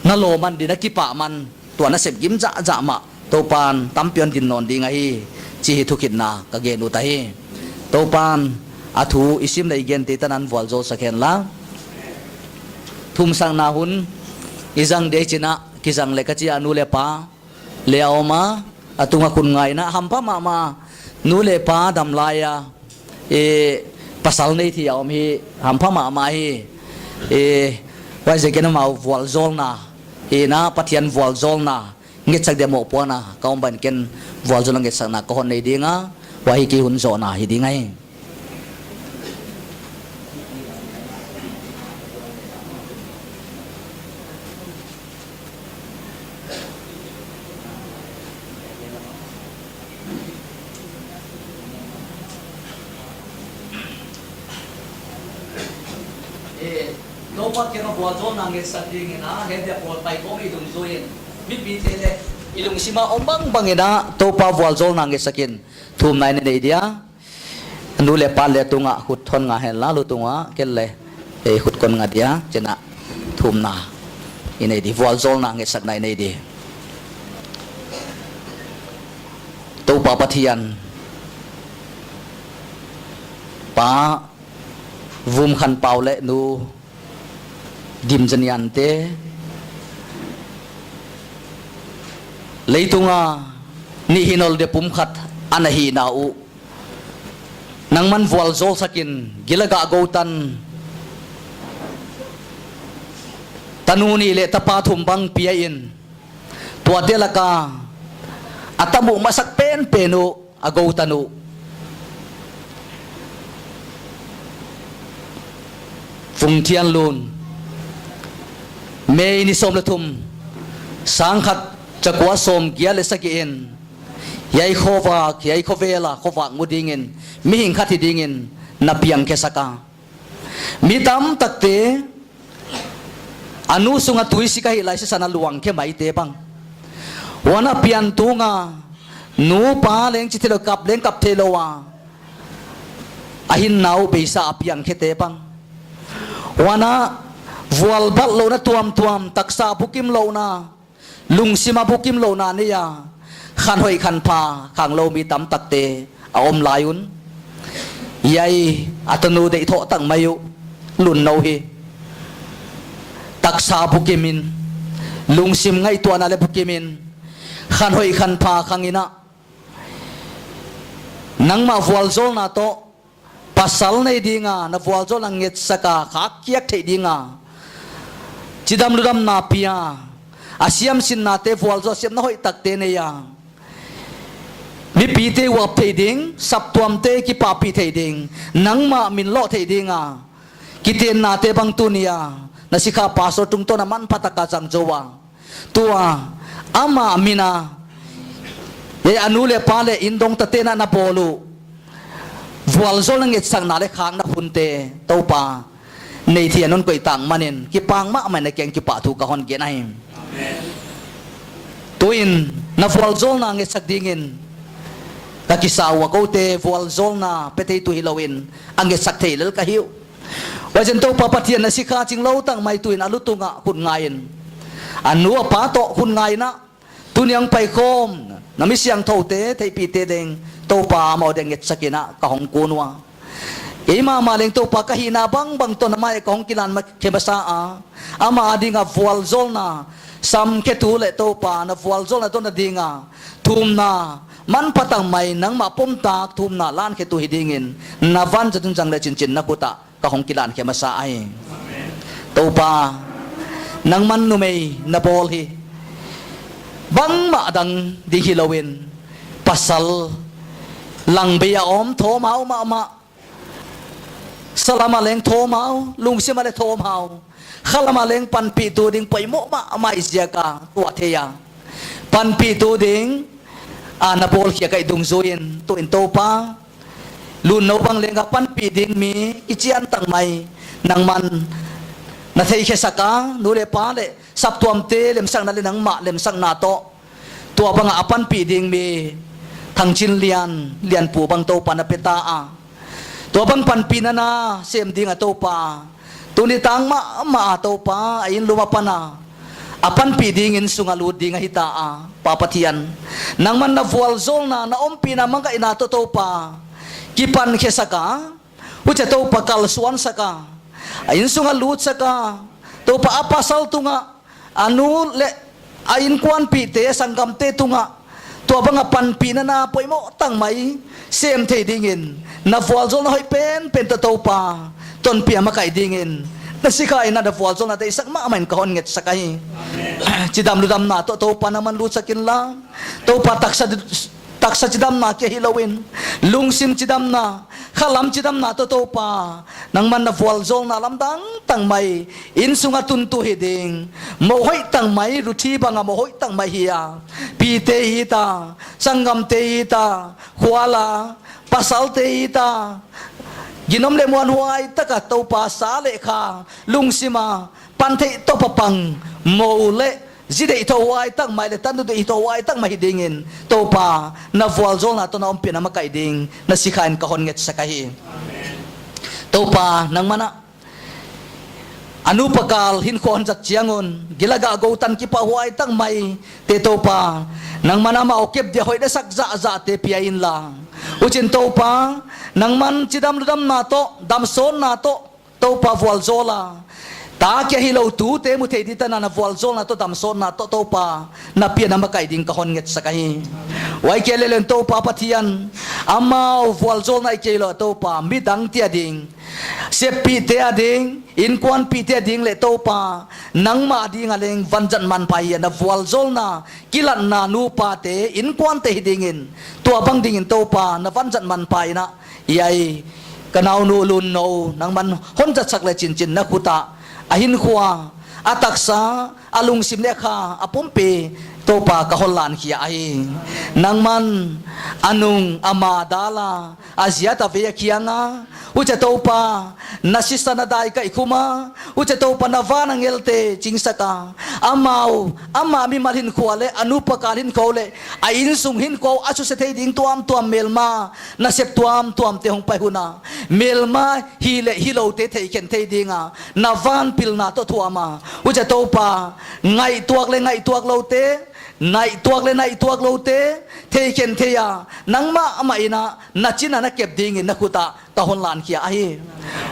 na lawm man di, na kipahman, tua na sepgim zahzah mah Toupa'n tampi hon din nawn ding ahi, chih hi thukhitna ka gen ut ahi. Toupa'n a thu i sim leh i gente tan a hon vualzawl sak hen la. Thumsakna hun i zang di chin a, kizang leh ka chi a, nu leh pa leh a om a, a tung a khun ngaihna hampha mahmah. Nu leh pa dam lai a, e, pasal nei thei a om hi hampha mahmah hi. E, huaiziakin amau vualzawlna, e, na Pathian vualzawlna ngetsak dia mohpuakna ka om ban ken vualzawlna ngetsakna ka hon nei ding a, huai hi kei hun zohna hi ding ahi. Toupa kiang a vualzawlna ngetsak dingin a, he dia pawl pai kawm i dungzui in, mipite leh i lungsim a om bangbang in a, Toupa vualzawlna ngetsak in, thumna i nei dia. Nu leh pa leh tung a khut hon nga hen la, lu tung a, ken leh, eh, khut kon nga dia, china thumna i nei di, vualzawlna ngetsakna i nei di. Toupa Pathian, Pa Vumkhanpau leh Nu Dimzaniante, leitung a nih hinol dia pumkhat ana hihna uh, nangman vualzawlsak in, gil a gah goutan, tanu nih leh tapa thum bang pia in, tuate lak a a tam uh masak penpen uh, a goutan uh, Vungthianlun, May ni sawm leh thum, sangkhat chakua sawmgiat leh sagih in, hiai khovak, hiai khovel a khovak mu dingin, mihing khat hi dingin na piang khe sak a. Mi tamtakte, a nu sung a tuisik a hih lai sisan a luang khe maite bang, huan a pian tung a, nu pa leng chi theilou, kap leng kap theilou a, a hinna uh beisa a piang khete bang, huan a vualbalh louhna tuamtuam, taksa bukim louhna, lungsim a bukim louhna nei a, khanhoih khanpha khanglou mi tamtakte a om lai un, hiai a tanu deihthoh tak mai uh, Lunno hi, taksa bukim in, lungsim ngaihtuahna leh bukim in, khanhoih khanpha khang in a, nangmah vualzawlna toh, pasal nei ding a, na vualzawlna ngetsak a, khak khiak theih ding a, chidam ludamna pia, a siamsinnate vualzawl siamna hoihtakte nei a, mipite uap theih ding, saptuamte kipahpih theih ding, nangmah min loh theih ding a, kitennate bang tuni a na sikha pastor tungtawn a manpha tak a zang zou a, tua amah min a, hiai a nu leh pa leh inndongtate'n a na bawl uh vualzawlna ngetsakna leh khakna hunte, Toupa, nei theih a non koih tak manin, kipak mahmah in na kiang kipahthu ka hon gen ahi. Tuin na vualzawlna ngetsak dingin ka kisa ua, koute vualzawlna pe theitu hilou in, a ngetsak thei lel ka hi uh. Huaiziakin Toupa Pathian, na sikha chinglou tak mai tuin a lutung a khut nga in, a nu a pa toh khut nga in a, tuni a hong paikhawm na mi siangthoute, theihpihte ding, Toupa, amau ding ngetsak in a ka hong kun ua. Keimah mah leng Toupa ka hihna bangbang toh na mai ah ka hong kilan ma-, khe masa a, amah a ding a vualzawlna samkhetu leh Toupa na vualzawlna donna ding a thumna manpha tak mai, nangmah pom tak thumna lankhetu hi dingin, na vanzat un zang leh chinchin na khut ah ka hong kilan khe masa ahi. Toupa, nangman numei na bawl hi bangmah dang ding hilou in, pasal lang bei a om, thawmhau mahmah, salam a leng thawmhau, lungsim a leh thawmhau, khalam a leng panpihtu ding poimoh mahmah ziak a, tua thei a, panpihtu ding a na bawlkhia ka hih dungzui in, tuin Toupa, Lunno bang leng a panpih ding mi kichian tak mai nangman na theikhe sak a, nu leh pa leh saptuamte lemsakna leh nangmah lemsakna toh, tua bang a panpih ding mi Thangchinlian, Lianpu bang Toupa na pe ta a, tua bang panpihna na sem ding a Toupa, tuni tang mahmah a Toupa, a inn lum apan a, a panpih ding innsung a lut ding ahi ta a, Pa Pathian, nangman na vualzawlna, na ompihna, mangaihna toh Toupa kipan khe sak a, huchia Toupa kalsuan sak a, a innsung a lut sak a, Toupa, a pasal tung a, a nu leh a innkuanpihte, sanggamte tung a tua bang a panpihna na poimoh tak mai sem thei dingin, na vualzawlna hoih penpen toh Toupa tonpih a makaih dingin, na sikha in a na vualzawlna deihsak mahmah in ka hon ngetsak ahi. Chidam ludamna toh Toupa nangman lutsak inla, Toupa, taksa taksa chidamna kia hilou in, lungsim chidamna, khalam chidamna toh Toupa, nangman na vualzawlna lamdang tak mai innsung a tuntu hi ding, mohhoih tak mai, ruthi bang a mohhoih tak mai hi a, pite hi ta, sanggamte hi ta, khual a pasalte hi ta, Ginom leh muanhuai taka Toupa sa leh kha lungsim a pan theih tawp a pang mou leh zi deih thohuai tak mai leh tannu deih thohuai tak mai hi dingin Toupa na vualzawlna toh na ompihna makaih ding na sikha in ka hon ngetsak ahi. Toupa nangmah na a nupa kal hinkhua hon zat chiang un gilgah gou tan kipahhuai tak maite Toupa nangmah na amau kep dia hoih na sak zahzahte pia inla. Huchiin Toupa nangman chidam ludamna toh damsawtna toh Toupa vualzawl a, tak kia hilou tute mu thei di tan a na vualzawlna toh damsawtna toh Toupa na pianna makaih ding ka hon ngetsak ahi. Huai kia leh leng Toupa Pathian, amau vualzawlna i kei lou Toupa midangte a ding, seppihte a ding, inkuanpihte a ding leh Toupa nangmah a ding a leng vanzat manpha hi a, na vualzawlna kilatna nupate inkuante hi dingin, tuabang dingin Toupa na vanzat manpha in a, hiai ka naunu Lunno nangman hon zatsak leh chinchin na khut a, a hinkhua, a taksa, a lungsim leh kha a pumpi Toupa ka hon lankhia ahi. Nangman a nung a ma dal a, a ziat a vei a kiang a, huchia Toupa na sisan a dai kaikhum a, huchia Toupa na van angelte chingsak a, amau, amah mimal hinkhua leh a nupa kal hinkhua leh a insung hinkhua a suse thei ding tuamtuam melma nasep tuamtuamte hong pai hun a, melma hi leh hiloute theikhen thei ding a na van pilna toh thuam a, huchia Toupa ngaihtuak leh ngaihtuak loute, ngaihtuak leh ngaihtuak loute theikhen thei a, nangmah amah in a na chin a na kep dingin na khut a ka hon lankhia ahi.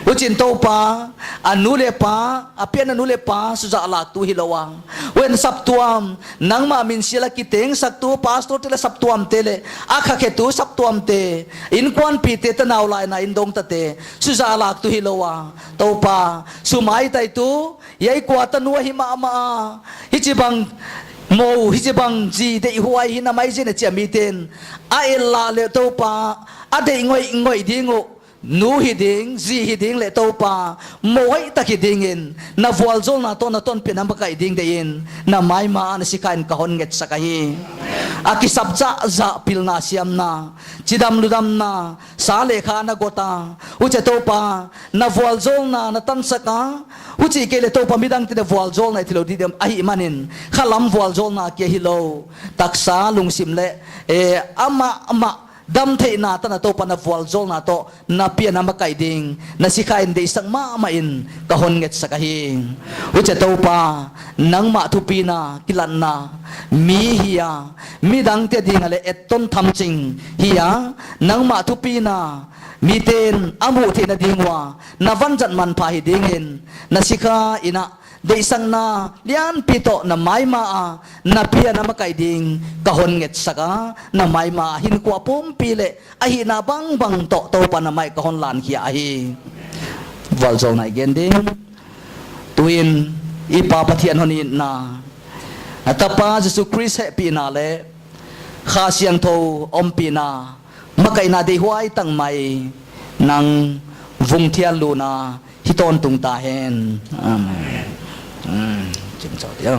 Huchiin Toupa, a nu leh pa, a pianna nu leh pa suzahlaktu hilou a, huan saptuam, nangmah min sial a kitengsaktu pastorte leh saptuamte leh a khakhetu saptuamte, inkuanpihte, tanau laina indongtate suzahlaktu hilou a, Toupa, sum a i taitu, hiai kua tanu ahi mahmah a, hichibang mou, hichibang zi deihhuai hi na mai zen a chi a miten a et lah leh Toupa, a deih ngoihngoih ding uh, nu hi ding, zi hi ding leh Toupa, mou hoihtak hi dingin na vualzawlna toh na tonpihna makaih ding deihin na maima a na sikha in ka hon ngetsak ahi. A kisap zahzah pilna siamna, chidam ludamna, sa leh kha na gawt a, huchia Toupa na vualzawlna na tansak a, huchi kei leh Toupa midangte na vualzawlna i thei lou di diam ahihmanin khalam vualzawlna kia hilou, taksa lungsim leh, eh, amah amah damtheihna tan a Toupa na vualzawlna toh na pianna makaih ding na sikha in deihsak mahmah in ka hon ngetsak ahi. Huchia Toupa nangmah thupina kilatna mi hi a, midangte ding a leh etton thamching hi a, nangmah thupina miten a muh theihna ding ua na vanzat manpha hi dingin na sikha in a deihsakna lianpi toh na maima a na pianna makaih ding ka hon ngetsak a, na maima a hinkhua pumpi leh a hihna bangbang toh Toupa na mai ka hon lankhia ahi. Vualzawlna i gen ding. Tuin i Pa Pathian hon itna, a Tapa Jesu Khrist hehpihna leh Kha Siangthou ompihna, makaihna deihhuai tak mai nang vung thial luna hi tawntung ta hen. Amen. Hmm, chim chau dia.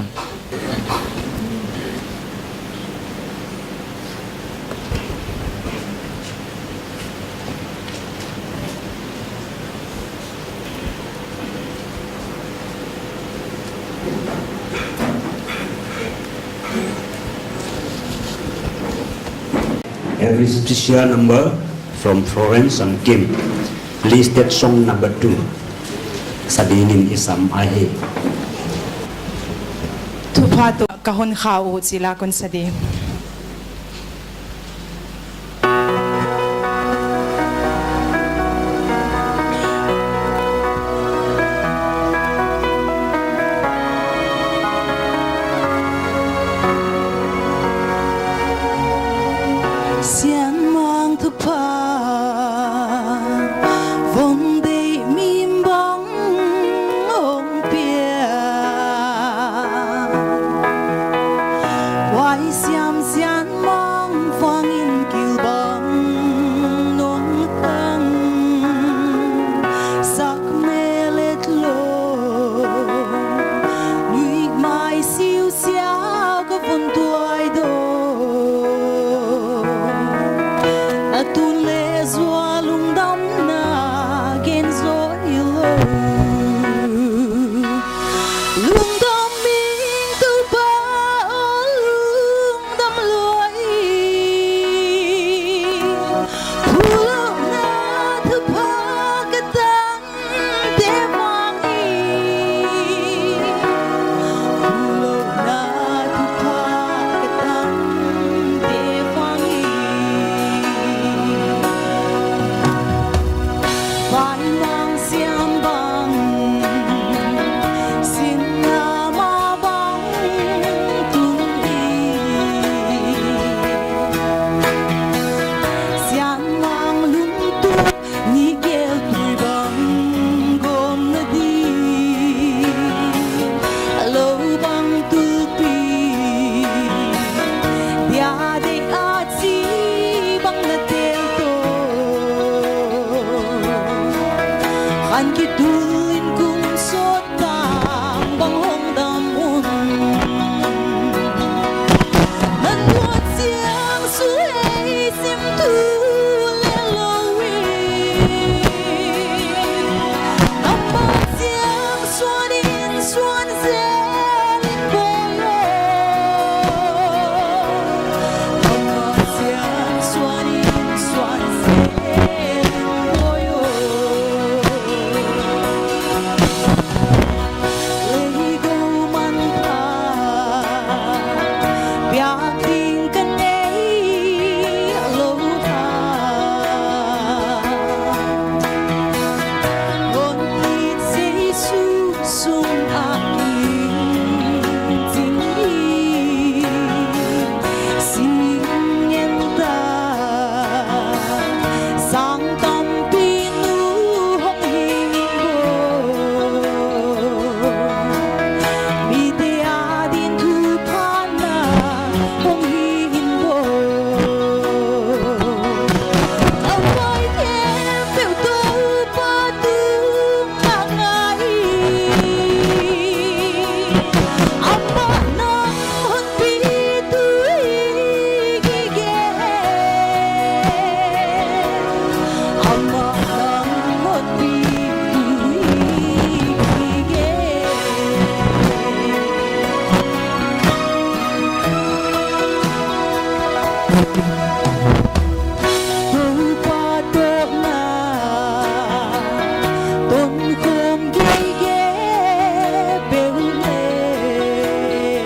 Every special number from Florence and Kim. Please take song number two. Sadi nin i sam ahi. Thupha toh ka hon khau uh chih la kon sadi. Sianmang thupha von deih mi bang hong pia. Huai siam Sianmang fangin kilbang nong tang sak melet lo. Lui mai siusiau ka von tuai do. A tun leh zual lungdamna Toupa toh na tonkhawm geige peuh leh,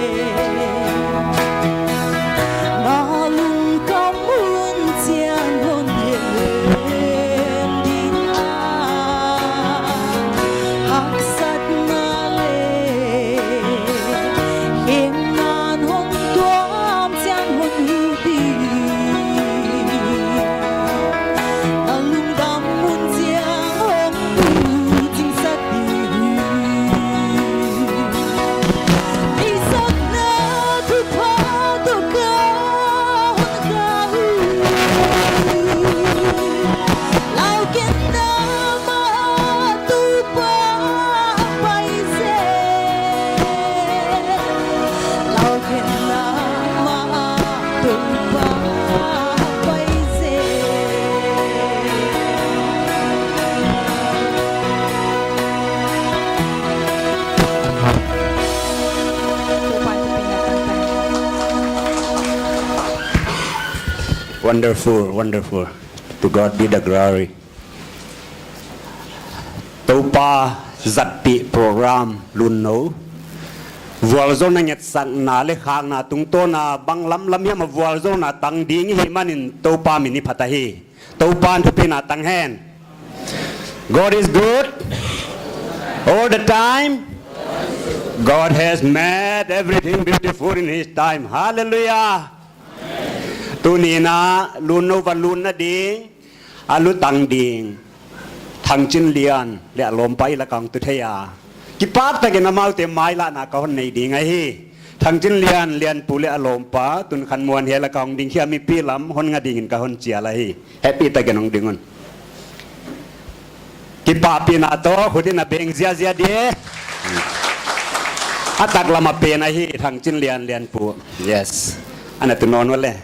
na lungkam hun chiang hon hilh ding a, haksatna leh hemna hon tuam chiang hon hilh ding. Na lungdam hun chiang hong tu ching sa ding. Ei sakna thupha toh ka hon kah uh. Lau ken na mah Toupa pai zel. Lau ken na mah Toupa pai zel. Wonderful, wonderful. To God be the glory. Toupa zatpih program Lunno vualzawlna ngetsakna leh khakna tungtawn a bang lamlam hiam a vualzawlna tang ding i hih manin Toupa min i phat ahi. Toupa'n thupina tang hen. God is good all the time. God has made everything beautiful in his time. Hallelujah. Tuni'n a Lunno va lutna ding, a lutang ding Thangchinlian leh a lawmpa i lak ah hong tu thei a, kipak takin amaute mailahna ka hon nei ding ahi. Thangchinlian, Lianpu leh a lawmpa, Tunkhanmuan hiai lak ah hong ding khia, mipi lam hon nga dingin ka hon chial ahi. Happy takin hong ding un. Kipahpihna toh khut in a beng ziahziah di. A taklam a pen ahi, Thangchinlian, Lianpu. Yes. Ana tu nawn uleh.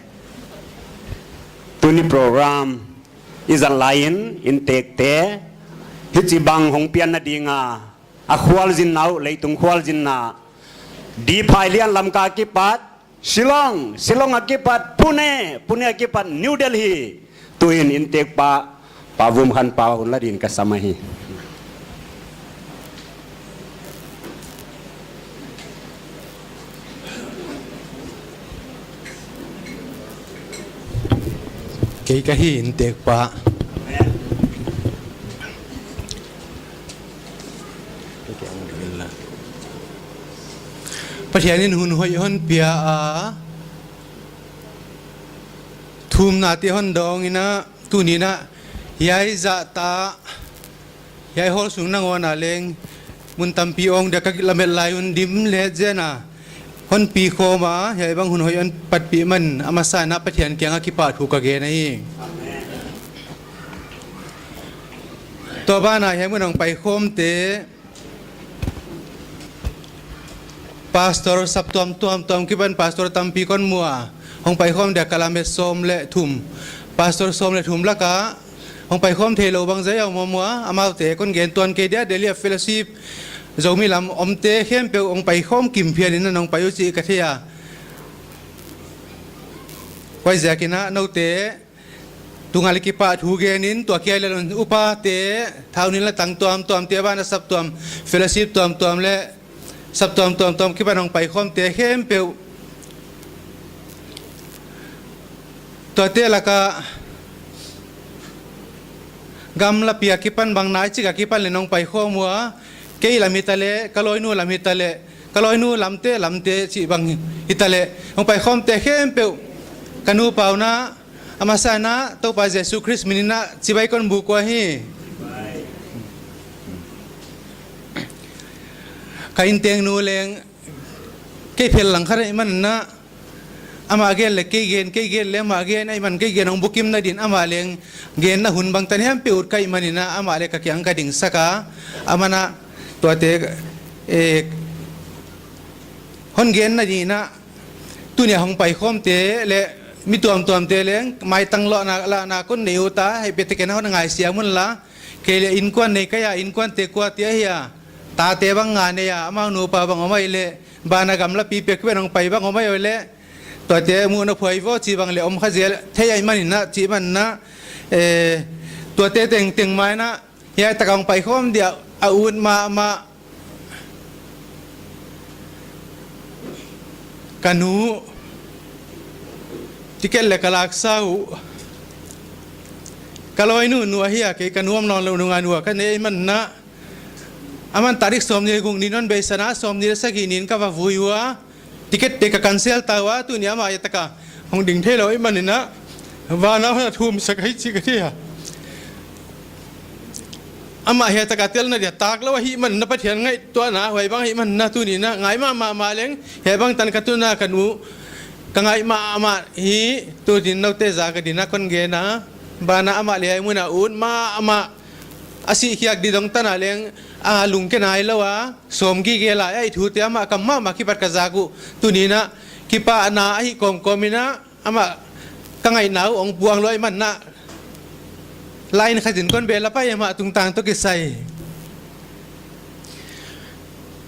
Tuni program i zat lai in, inntekte, hichibang hong pianna ding a, a khualzinna uh, leitung khualzinna, Diphailian, Lamka kipat, Shillong, Shillong a kipat, Pune, Pune a kipat, New Delhi, tuin inntekpa, Pa Vumkhanpau hun la dingin ka sam ahi. Kei ka hi inntekpa. Pathian in hun hoih hon pia a, thumnate hon dawng in a, tuni'n a, hiai zahtak, hiai hall sung nangawn a leng, mun tampi awng dia ka lamet lai un dim leh zen a, hon pi khawm a, hiai bang hun hoih hon patpih man, a masa in a Pathian kiang a kipahthu ka gen ahi. Tua ban ah hiai mun a hong paikhawmte, pastor saptuam tuamtuam kipan pastor tampi kon mu a, hong paikhawm dia ka lamet sawm leh thum. Pastor sawm leh thum lak ah hong paikhawm theilou bangzah a om om ua, amaute kon gen tuan kei dia, Delhi a fellowship, Zomi lam omte khempeuh hong paikhawm kim phian in a hong pai uh chih ka thei a. Huaiziakin a noute tunga leh kipahthu gen in, tua kia leh upate, thau nin la tang tuamtuamte, ban a saptuam, fellowship tuamtuam leh saptuam tuamtuam kipan hong paikhawmte khempeuh, tuate lak ah gamlapi a kipan bang nai chik a kipan leh hong paikhawm ua, kei lam hitaleh, ka lawinu lam hitaleh, ka lawinu lamte, lamte chih bang hitaleh, hong paikhawmte khempeuh, ka nupa un a, a masa in a Toupa Jesu Khrist min in a chibai kon buk ua hi. Ka innteng nu leng kei phel lang khat ahihman in a, amah gen leh kei gen, kei gen leh amah gen, ahihman kei gen hong bukimna din amah leng genna hun bangtan hiam pe ut ka hihman in a, amah leh ka kiang ka dingsak a, aman a tuate, eh, hon genna din a, tuni a hong paikhawmte leh mi tuamtuamte leng maitang lohna, lahna kon nei ut a, hiai peuhte ken hon ngaisiam unla, kei leh innkuan nei ka hi a, innkuante kuate ahia, tate bang nga nei a, amau nupa bang om ahih leh, ban a gamlapi pek pen hong pai bang om ahih leh, Tuate muhna phuai vo chih bang leh om kha zel thei ahihmanin a, chih manin a, eh, tuate tengteng mah in a, hiai tak a hong paikhawm dia a ut mahmah. Ka nu ticket leh ka laksa uh. Ka lawinu nu ahi a, kei ka nu om nawnlouh nung a nu ka nei ahihmanin a, aman tarik sawmnih leh guk ni in hon beisan a, sawmnih leh sagih ni in ka va vui ua. Ticket te ka cancel ta ua, tuni amah hiai tak a hong ding theilou ahihmanin a, van ah hon thumsak ahi chih ka thei a. Amah hiai tak a telna dia tak lou ahihmanin a, Pathian ngaihtuahna huai bang ahihmanin a, tuni in a ngai mahmah leng, hiai bang tan ka tun a ka nu ka ngaih mahmah hi. Tuni in noute zak a din a kon gen a, banah amah leh hiai mun a ut mahmah, a sih khiak di dong tan a leng a lungke nailou a, sawm gige lai a, i thute amah kam mahmah kipat ka zak uh. Tuni in a kipahna ahih kawmkawm in a, amah ka ngaihna uh hong puang lou ahihmanin a, line khat in kon bel a pai, amah tungtang toh kisai.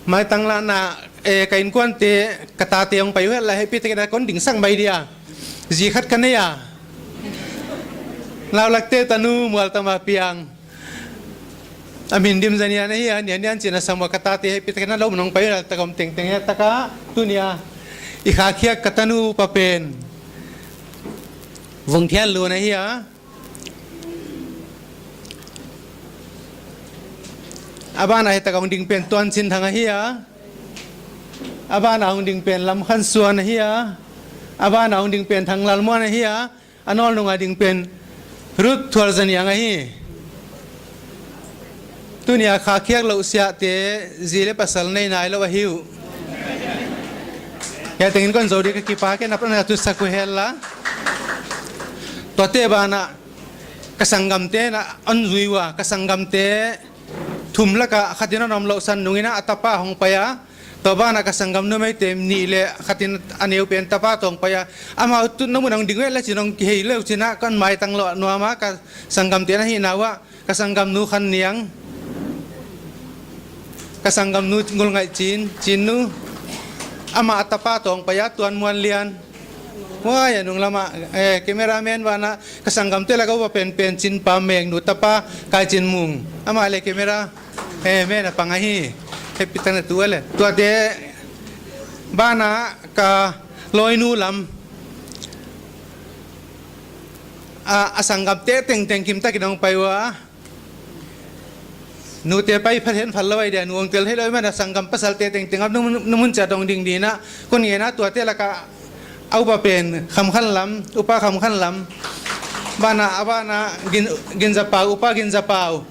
Maitang lahna, eh, ka innkuante, ka tate hong pai uh henla, happy takin a kon dingsak mai dia. Zi khat ka nei a. Laulakte tanu Mualtam a piang. A min Dimzanian ahi a, Nianian chi'n a sam ua. Ka tate happy takin a lou mun hong pai uh, Laltakom tengteng hiai tak a, tuni a i khakhiak ka tanu pa pen Vungthianlun ahi a. A ban ah hiai tak a hong ding pen Tuanchinthang ahi a. A ban ah hong ding pen Lamkhansuan ahi a. A ban ah hong ding pen Thanglalmuan ahi a. A nawl nung a ding pen Ruth Thualzaniang ahi. Tuni a khakhiak louh siahte, zi leh pasal nei nailou ahi uh. Hiai tengin kon zou di, ka kipak e, na pan a tu sak uh henla. Tuate banah ka sanggamte'n a hon zui ua, ka sanggamte thum lak a khat in a hon omlouhsan nungin a, a tapa hong pai a. Tua banah ka sanggam numeite nih leh khat in a neu pen tapa toh hong pai a. Amau tun na mun hong ding uh henla chi'n hong kihei lou chi'n a, kon maitang lou nuam a, ka sanggamte'n a hihna uah. Ka sanggamnu Khanniang, ka sanggamnu Ngulngaihchin, Chinnu, amah a tapa toh hong pai a, Tuanmuanlian. Huai a nung lam ah, eh, cameraman banah, ka sanggamte lak a upa penpen Chinpam Mengnu tapa, Kaichinmung. Amah leh camera, eh, man a pang ahi. Happy takin a tu a leh. Tuate banah ka lawinu lam, a, a sanggamte tengteng kim takin hong pai ua. Nute pai phat hen phal lou ahi dia, nu hong tel theilou ahihman a, sanggam pasalte tengteng a, nu, nu mun chiat hong ding di in a, kon ngen a, tuate lak a a upa pen Khamkhanlam, Upa Khamkhanlam. Banah, a banah Gin, Ginzapau, Upa Ginzapau.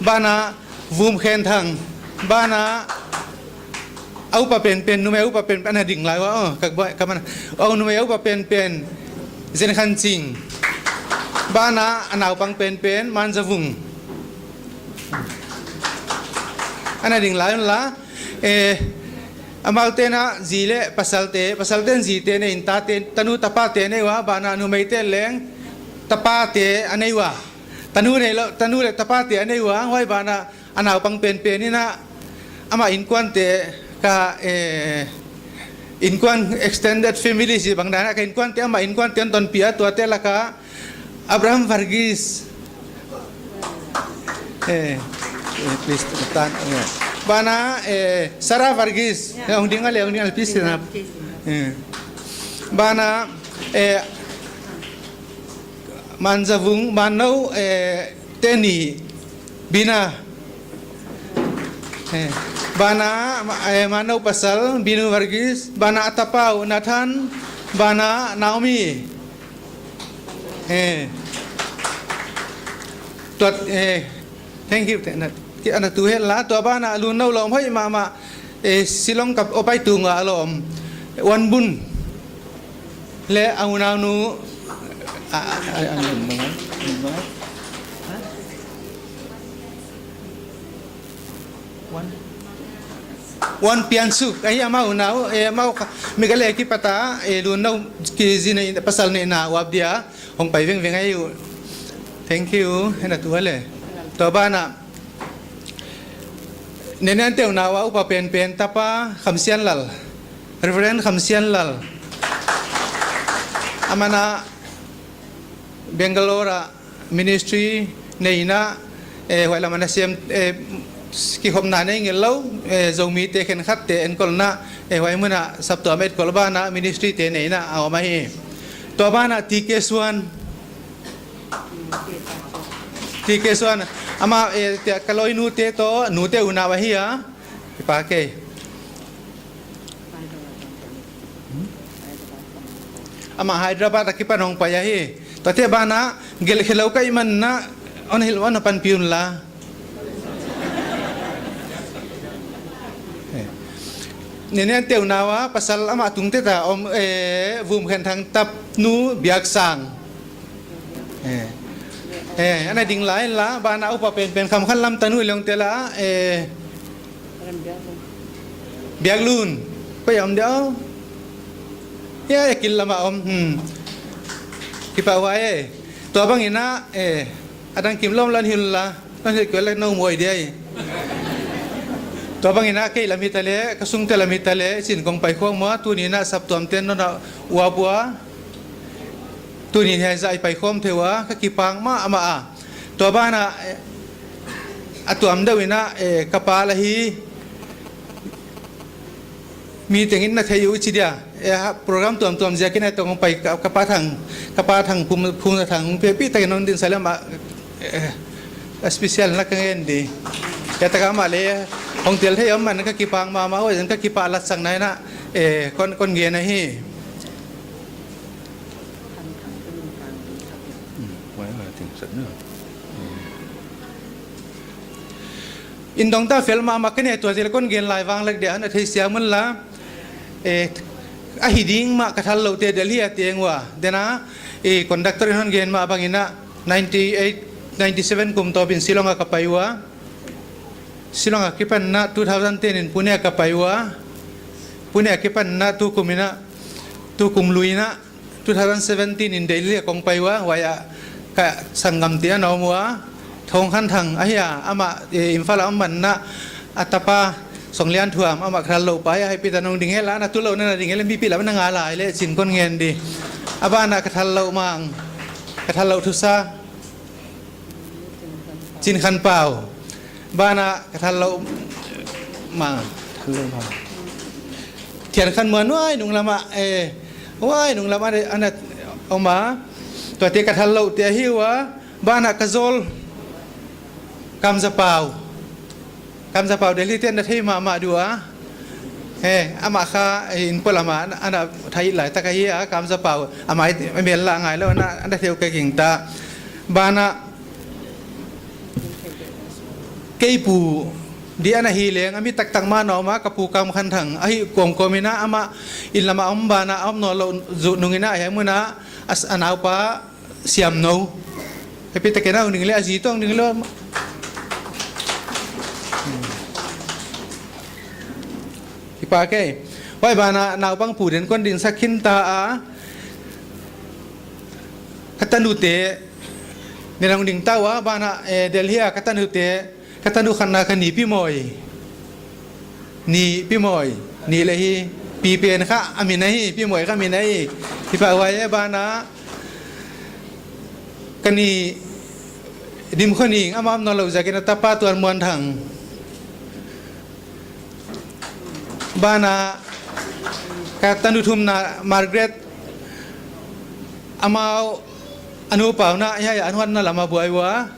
Banah Vumkhenthang. Banah a upa penpen, numei a upa penpen, ana ding lai ua, oh, ka buai, ka man. A numei a upa penpen Zenkhanching. Banah a naupang penpen Manzavung. Ana ding lai un la, eh, amaute'n a zi leh pasalte, pasalte'n zite nei in, tate, tanu tapate nei ua, banah numeite leng tapate a nei ua. Tanu neilou, tanu leh tapate a nei ua, huai banah a naupang penpen in a, amah innkuante ka, eh, innkuan extended family chih bang dan a, ka innkuante, amah innkuante hon tonpih a, tuate lak a Abraham Varghese. Eh, eh, please, tan, eh. Banah, eh, Sarah Varghese. Eh, hong ding a leh, hong ding a leh, please stand up. Eh. Banah, eh, Manzavung, Mannou, eh, Teni, Bina. Eh, banah, ma-, eh, Mannou pasal, Binu Varghese, banah a tapau, Nathan, banah Naomi. Eh. Tuat, eh, thank you, te-, na, ki ana tu hen la, tua banah Lunnou lawm hoih mahmah, eh, Shillong ka upai tung a lawm, Wanbun. Leh a unaunu, a, a, a, a, a, Wan, Wan Piansuk, ahi amau unau, eh, amau kha, Meghalaya kipat a, eh, Lunnou kizi nei, pasal neihna uap dia, hong pai vengveng ahi uh. Thank you, hena tu hale. Tua banah, Nene Anteu nau a upa penpen tapa, Khamsianlal. Reverend Khamsianlal. Aman a Bangalore a ministry nei in a, eh, huai lam a na sem, eh, kikhopna nei ngel lou, eh, Zomite khenkhatte enkolna, eh, huai mun a saptuam etkol ban a ministry te nei in a a om ahi. Tua ban a T K Suan, T K Suan, amah, eh, tia ka loinute toh, nute unau ahi a, kipak e. Amah Hyderabad akipan hong pai ahi. Tuate ban a, gelh khelou ka hih man a, hon hilh, hon panpih un la. Eh. Nene an teu nawa, pasal amah tungte ta om, eh, Vumkhenthang tapnu Biaksang. Eh. Eh, ana ding lai la, ban a upa penpen Khamkhanlam tanu leng te la, eh, Biaklun. Koi om dia. Ya, eh, kil lam a om. Hmm. Kipak huai e. Tua bang in a, eh, adang kim lawm lawm hilh la. Lawm hilh kei leh nou muai dia e. Tua bang in a kei lam hi ta leh, ka sungte lam hi ta leh, chin kong paikhawm ua, tuni in a saptuam ten non a uap ua. Tuni in hiai zah i paikhawm thei ua, ka kipak mahmah a. Tua ban a, eh, a tuam deuh in a, eh, ka pa la hi. Mi tengin na thei uh chi dia. Eh, ha, program tuamtuam ziakin a tong pai ka, ka pa Thang, ka pa Thang Phum, Phumzathang, pe pi takin hon din sa leh amah, eh, a special na ka ngen di. Ya ta ka amah leh, hong tel thei om man ka kipak mahmah, huai zan ka kipak latsakna in a, eh, kon, kon gen ahi. Indong ta fel mahmah ka ne tua zel kon gen lai vang lek dia na theisiam un la. Eh, ahi ding mah ka thalloute Delhi a teng ua. Dena, eh, conductor in hon gen mah bang in a ninety eight, ninety seven kum tawp in Shillong a ka pai ua. Shillong akipan in a two thousand ten in Pune a ka pai ua. Pune akipan in a tukum in a, tukum lui in a two thousand seventeen in Delhi a kong pai ua, huai a ka sanggamte ana om ua. Thongkhanthang ahi a, amah, eh, Imphal a om man in a, a tapa Songlianthuam, amah ka thalloupa ahi a, hiai pi ta nong ding hela, na tulou na ding hela, mipi lam na nga lai leh chin kon ngen di. A ban a ka thallou mang, ka thallou thusa. Chinkhanpau. Ban a ka thallou mang, thallou mang. Thiankhanmuan huai nung lam a, eh, huai nung lam a, ana om a. Tuate ka thalloute ahi ua, ban a ka zawl Kamzapau. Kamzapau Delhi ten na thei mahmah di ua. Eh, amah kha, eh, in polam a, ana, ana thei lai tak ahi a, Kamzapau. Amah i mel la ngai lou, ana, ana thei uh ka gingta. Ban a, kei pu di ana hi leng, a mi taktak mah na om a, ka pu Kamkhanthang. Ahi kawmkawm in a, amah in lam a om ban a, om nawnlou zuh nung in a, hiai mun a, a s-, a naupa, siam nou. Hiai pi takin a hong ding leh, a zi toh hong ding leh. Kipak e. Huai ban a naupang pu den kon dinsak khin ta a. Ka tanute. Nen hong ding ta ua, ban a, eh, Delhi a ka tanute. Ka tanu khatna ka ni Pi Mawi. Ni Pi Mawi. Ni leh hi Pi pen kha a min ahi, Pi Mawi kha a min ahi. Kipak huai e ban a ka ni Dimkhoning, amah om nawnlou ziakin a tapa Tuanmuanthang. Ban a ka tanu thumna Margaret, amau a nupa uh na, hiai a nuan na lam a buai ua.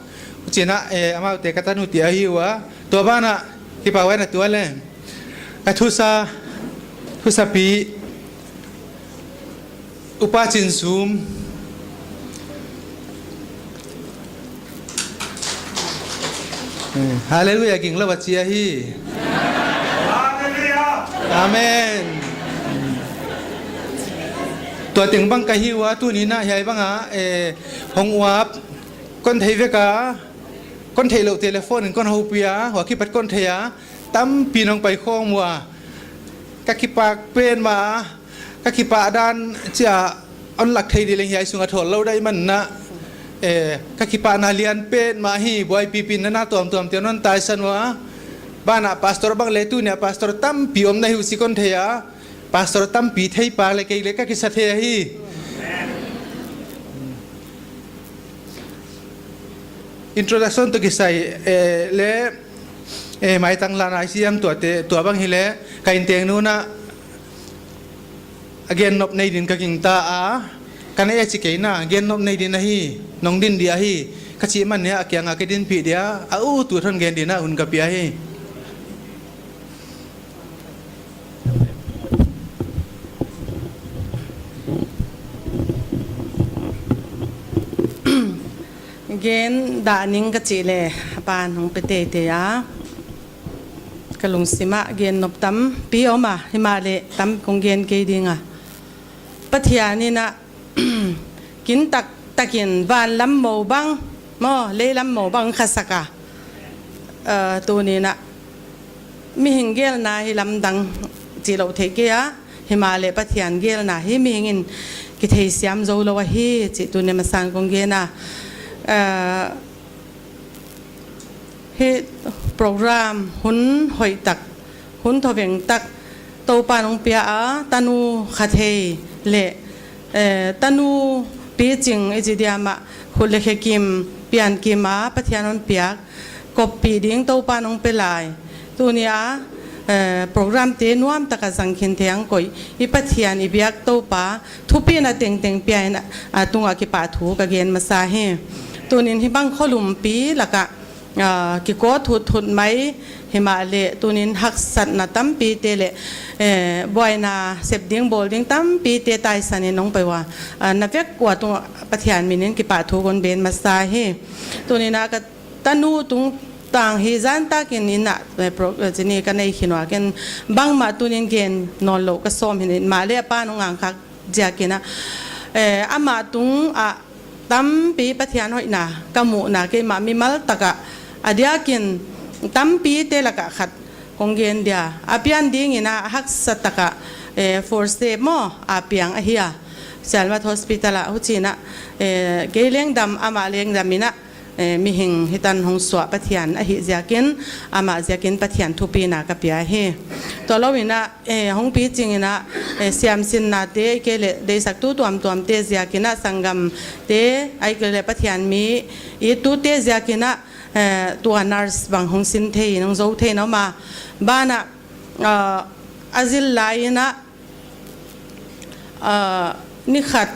Huchiin a, eh, amaute ka tanute ahi ua. Tua ban a, kipak huai na tua leh. Ka thusa, thusapi, Upa Chinsum. Eh, hallelujah, ginglou a chi ahi. Amen. Tua teng bang ka hi ua, tuni'n a hiai bang a, eh, hong uap, kon thei vek a, kon theihlouh telephone in kon houpih a, huai akipat kon thei a, tampi nong paikhawm ua. Ka kipak petmah, ka kipak dan chia hon lak thei di leng hiai sung a thawl lou dai man a. Eh, ka kipahna lian petmah hi, buaipipi na tuamtuamte hon taisan ua. Ban a pastor bang leh tuni a pastor tampi om na hi uh chih kon thei a. Pastor tampi theipa leh kei leh ka kisa thei ahi. Introduction toh kisai, eh, le, eh, maitang lana i siam tuate, tua bang hileh, ka inteng nuna, a gen nop nei din ka gingta a, ka na e chi kei na, gen nop nei din ahi, nong din di ahi, ka chih man nia, a kianga ka dinpih dia, a u tu thon gen dina hun ka pia hi. Gen dah ning ka chih leh, a pan hong pe teitei a. Ka lungsim ah gen nop tampi om a, himahleh tam kong gen kei ding a. Pathian in a, kin taktak in van lam mou bang, maw, lei lam mou bang kha sak a. Eh, tuni in a, mihing gelna hi lamdang chih lou thei kei a, himahleh Pathian gelna hi mihing in kitheisiam zou lou ahi, chih tuni masa in kong gen a. Eh, hi program hun hoih tak, hun thoveng tak, Toupa'n hong pia a, tanu kha thei leh, eh, tanu piching i chi diam ah, khut leh khe kim, pian kim a, Pathian hon piak, koppih ding Toupa'n hong pe lai. Tuni a, eh, program te nuam taka zang khin thei a hong koih, i Pathian i biak Toupa, thupina tengteng pia in a, a tunga kipahthu ka gen masa hi. Tuni in hi bang kholumpi laka, ah, kikoh thutthut mai, himahleh tuni in haksatna tampi te leh, eh, buaina sep ding bawl ding tampi te taisan in hong pai ua, ah, na vek ua tung Pathian min in kipahthu kon gen masa hi. Tuni in a ka tanu tungtang hi zan tak in in a, eh, pro-, eh, chini ka nei khin ua ken bangmah tuni in gen nawn lou ka sawm hi'n, himahleh a pa'n hong ngak khak ziak in a, eh, amah tung a tampi Pathian hoihna ka muhna keimah mimal taka, a diakin tampi te laka khat kong gen dia. A pian ding in a haksa taka, eh, Force maw, a piang ahi a. Sielmat Hospital ah, huchi'n a, eh, kei leng dam, amah leng dam in a, eh, mihing hitan hong suah Pathian ahih ziakin, amah ziakin Pathian thupina ka pia hi. Tua lou in a, eh, hong piching in a, eh, siamsinna te, ahihkeileh deihsaktu tuamtuam te ziakin a, sanggam te, ahihkeileh Pathian mi ittu te ziakin a, eh, tua nurse bang hong sin thei, hong zou thei in a om a. Banah, ah, a zil lai in a, ah, ni khat,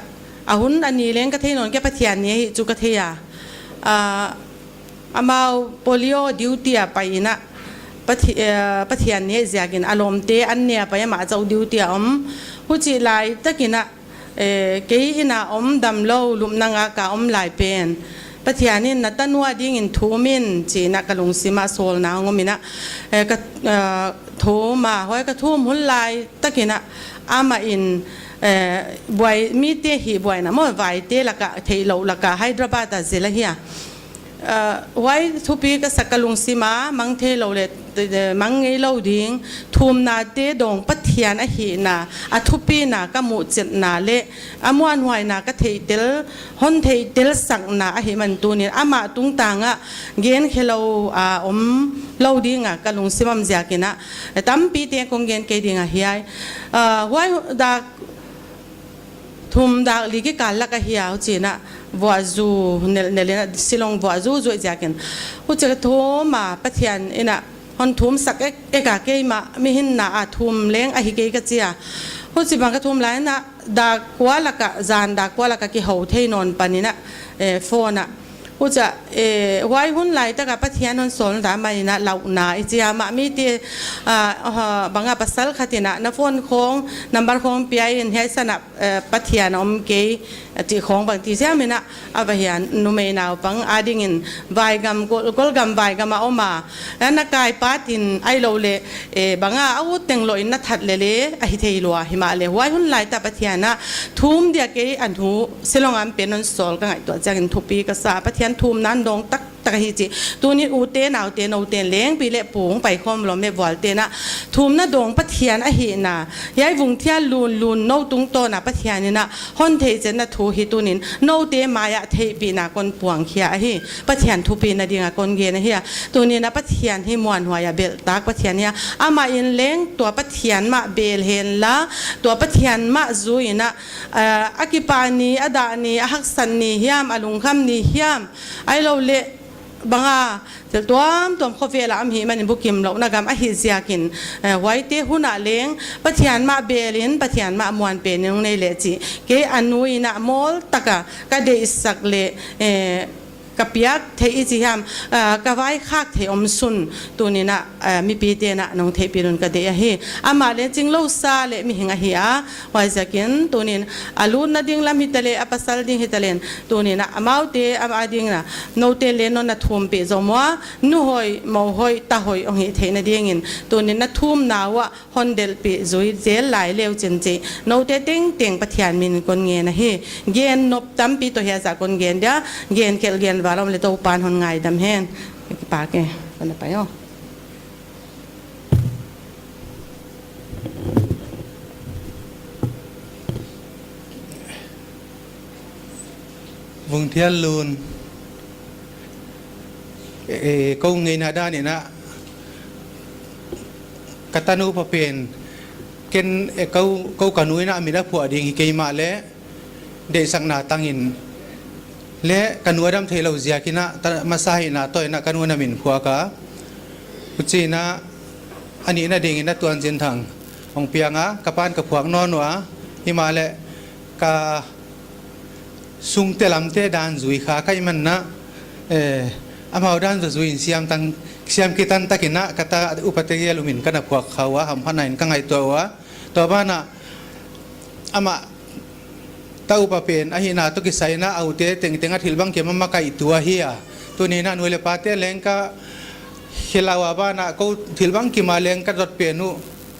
a hun a ni leng ka thei nawn kei, Pathian ni ahi chu ka thei a. Ah, amau polio duty a pai in a, Pathi-, eh, Pathian ni ziakin a lawmte an ne a pai, amah chauh duty a om. Huchi lai tak in a, eh, kei inn a om dam lou, lupna ngak a om lai pen, Pathian in na tanu a ding in thum in, chi in a ka lungsim ah sawlna hong om in a, eh, ka, eh, thum a, huai ka thum hun lai tak in a, amah in, eh, buai, mite hihbuaina maw, vaite laka, theih louh laka, Hyderabad a zil ahi a. Eh, huai thupi ka sa, ka lungsim a mang thei lou leh, eh, mang ngei lou ding, thumna te dawng Pathian ahihna, a thupina ka muh chetna leh, a muanhuaina ka theihtel, hon theihtel sakna ahih man tuni in, amah tungtang ah gen khe lou a om lou ding a ka lungsim om ziakin a, tampi te kong gen kei ding ahi a. Ah, huai dak thum dak li kikal lak ahi a, huchi'n a vuahzu nelnel in a, Shillong vuahzu zuih ziakin. Huchi ka thum a, Pathian in a hon thum sak ek, ek a, keimah mi hinna a thum leng ahi kei ka chi a. Huchi bang ka thum lai in a, dak kua laka, zan dak kua laka kihou thei nawn pan in a, eh, phone ah. Huchi a, eh, huai hun lai taka Pathian hon sawl dan mai in a, lauhna i chi a, mah mite, ah, ah, bang a pasal khat in a, na phone khong, number khong pia in, hiai san a, eh, Pathian om kei, eh, chih khong bang ti siam in a, a va hian, numei naupang a ding in, vaigam, Kawl, Kawlgam vaigam a om a, eh, na kai pat in, ahihlouhleh, eh, bang a, a ut teng lou in na that leh leh, ahi thei lua, himahleh, huai hun lai ta Pathian a, thum dia kei a nu, Shillong a om pen hon sawl ka ngaihtuah ziakin thupi ka sa, Pathian thumna dawng tak tak ahi chih. Tuni ute, naute, noute, lengpi leh pu hong pai khawm lou meh vualte in a, thumna dawng Pathian ahihna, hiai vung thial lunlun nou tungtawn a Pathian in a hon theihchetna thu hi tuni in, noute mai ah theihpihna kon puang khia ahi. Pathian thupina ding a kon gen ahi a. Tuni in a Pathian hi muanhuai a belh tak Pathian hi a. Amah in leng tua Pathian mah bel hen la, tua Pathian mah zui in a, ah, a kipah ni, a dah ni, a haksat ni hiam, a lungkham ni hiam, ahihlouhleh, banga thil tuamtuam khovel ah om hi manin bukim louhna gam ahih ziakin, eh, huaite hun ah leng Pathian mah belin, Pathian mah muanpen in hong nei leh chih kei a nuai in a mawl taka ka deihsak leh, eh, ka piak theih i chi hiam, ah, ka vaikhak theih omsun tuni'n a, ah, mipite'n a nong theihpih un ka deih ahi. Amah leng chinglou sa leh mihing ahi a, huaiziakin tuni'n a lutna ding lam hitaleh, a pasal ding hitaleh, tuni'n a amaute, amah dingin a noute leng non na thumpih zom ua, nu hoih, mou hoih, ta hoih hong hih theihna dingin tuni'n na thumna uah hon delhpih zui zel lai leu chin chih noute tengteng Pathian min in kon ngen ahi. Gen nop tampi toh hiai zah kon gen dia, gen khelh gen val om leh Toupa'n hon ngaidam hen. Kipak e, kon na pai aw. Vungthial Lun, eh, kou ngeina dan in a, ka tanu pa pen, ken, eh, kou, kou ka nu in a min a phuah ding hi kei mahleh, deihsakna tangin leh ka nu a dam theilou ziakin a, ta masa hihna toh in a ka nu in a min phuak a. Huchiin a, a nihna dingin a Tuanchinthang hong piang a, ka pa'n ka phuak nawn ua, himahleh ka sungte lamte dan zui kha ka hih manin a, eh, amau dan zui in siam tang, siam kitan takin a, ka ta upa tegel um in ka na phuak kha ua, hamphatna in ka ngaihtuah ua. Tua banah, amah ta upa pen ahihna toh kisai in a, a ute tengteng a thil bangkim a makaihtu ahi a. Tuni'n a nu leh pate leng ka khelh ua, banah kou thil bangkim a leng ka dot pen uh,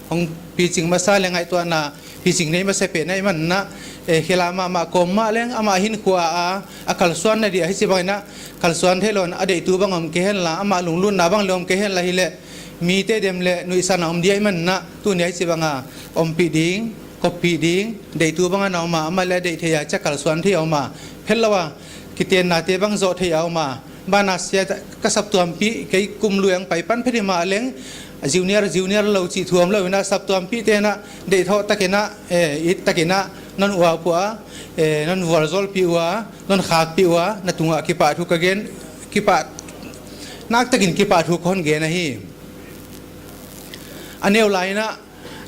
hong piching masa leh ngaihtuahna piching nei masa pen ahih manin a, eh, khelh mahmah kawm mahleng amah hinkhua a, a kalsuanna dia hichibangin a kalsuan theilou in a, a deihtu bang om kei henla, amah lunglutna bang leh om kei henla hileh, mite dem leh nuihsan a om dia ahih manin a, tuni a hichibang a ompih ding, koppih ding, deihtu bang a na om a, amah leh a deih theih a, chia kalsuan theih a om a, phetlou a kitennate bang zoh theih a om a, banah sia ka saptuampih, kei kum lui a pai pan phet himahleng, junior, junior lou chih thu omlou in a, saptuampihte in a, deih thoh takin a, eh, it takin a, non uap ua, eh, non vualzawlpih ua, non khakpih ua, na tungah kipahthu ka gen, kipak, nak takin kipahthu kon gen ahi. A neu lai in a,